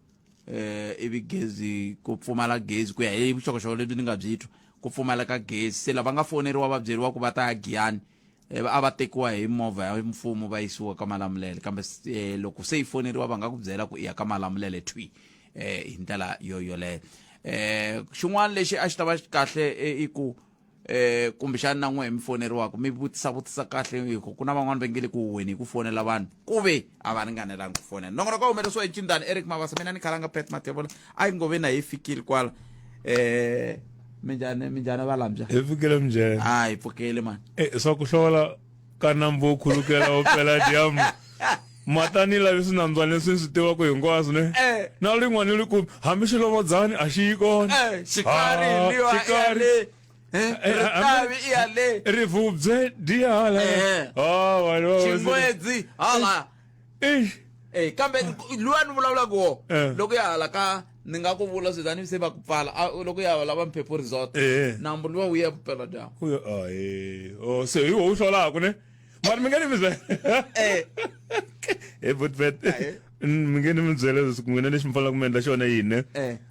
eh ivi gezi ku pfumala gezi ku ya hi vuxokoxoko lebyi ni nga byi twa ku pfumaleka gezi se lava nga foneriwa va byeriwa ku va ta ya giyani eh, a va tekiwa hi movha ya mfumo va yisiwa ka malamulele kambe eh, loko se yi foneriwa va nga ku byela ku i ya ka malamulele thwi eh, hi ndlela yo yoleyo eh xin'wana lexi a xi ta va kahle eh, i ku eh kumbexana na n'we mi foneriwaka mi vutisa vutisa kahle hi ku ku na van'wana va nge le ku weni hi ku fonela vanhu ku ve a va ringanelanga ku fonela nongonoko wa humelerisiwa hi cindani eric mabasa mina ni khalanga pet matevula a yi ngo ve na hi fikile kwala eh minjhani minjhani valambya hi pfukile minjhani a hi pfukile mani eh swa ku hlola ka nambu wo khulukela wo pela dyambu matani lavi swinambyana leswi ni swi tivaka hinkwaswo ne eh. na rin'wana ni ri kumi hambi xilovodzani a xi yi kona eh, xikari ah, liwa xikari eh, ritavi i ya le rivubye dihala ah, xingwedzi hala Eh, kambe luwa ni vulavulaka wo eh. loko ya hala ka ni nga ku vula switani se va ku pfala loko ya lava mphepho resort eh. nambu luwa wu ya vupela dyambu oh, se hi wo wu hlolaka ne mara mi nge ni mi byela he butbet mi nge ni mi byela leswi ku n'wina lexi mi fanelaka mi endla xona yini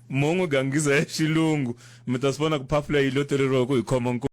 mo n'wi gangisa hi xilungu mi ta swi vona ku phafula yi loteleriwa ku hi khoma nku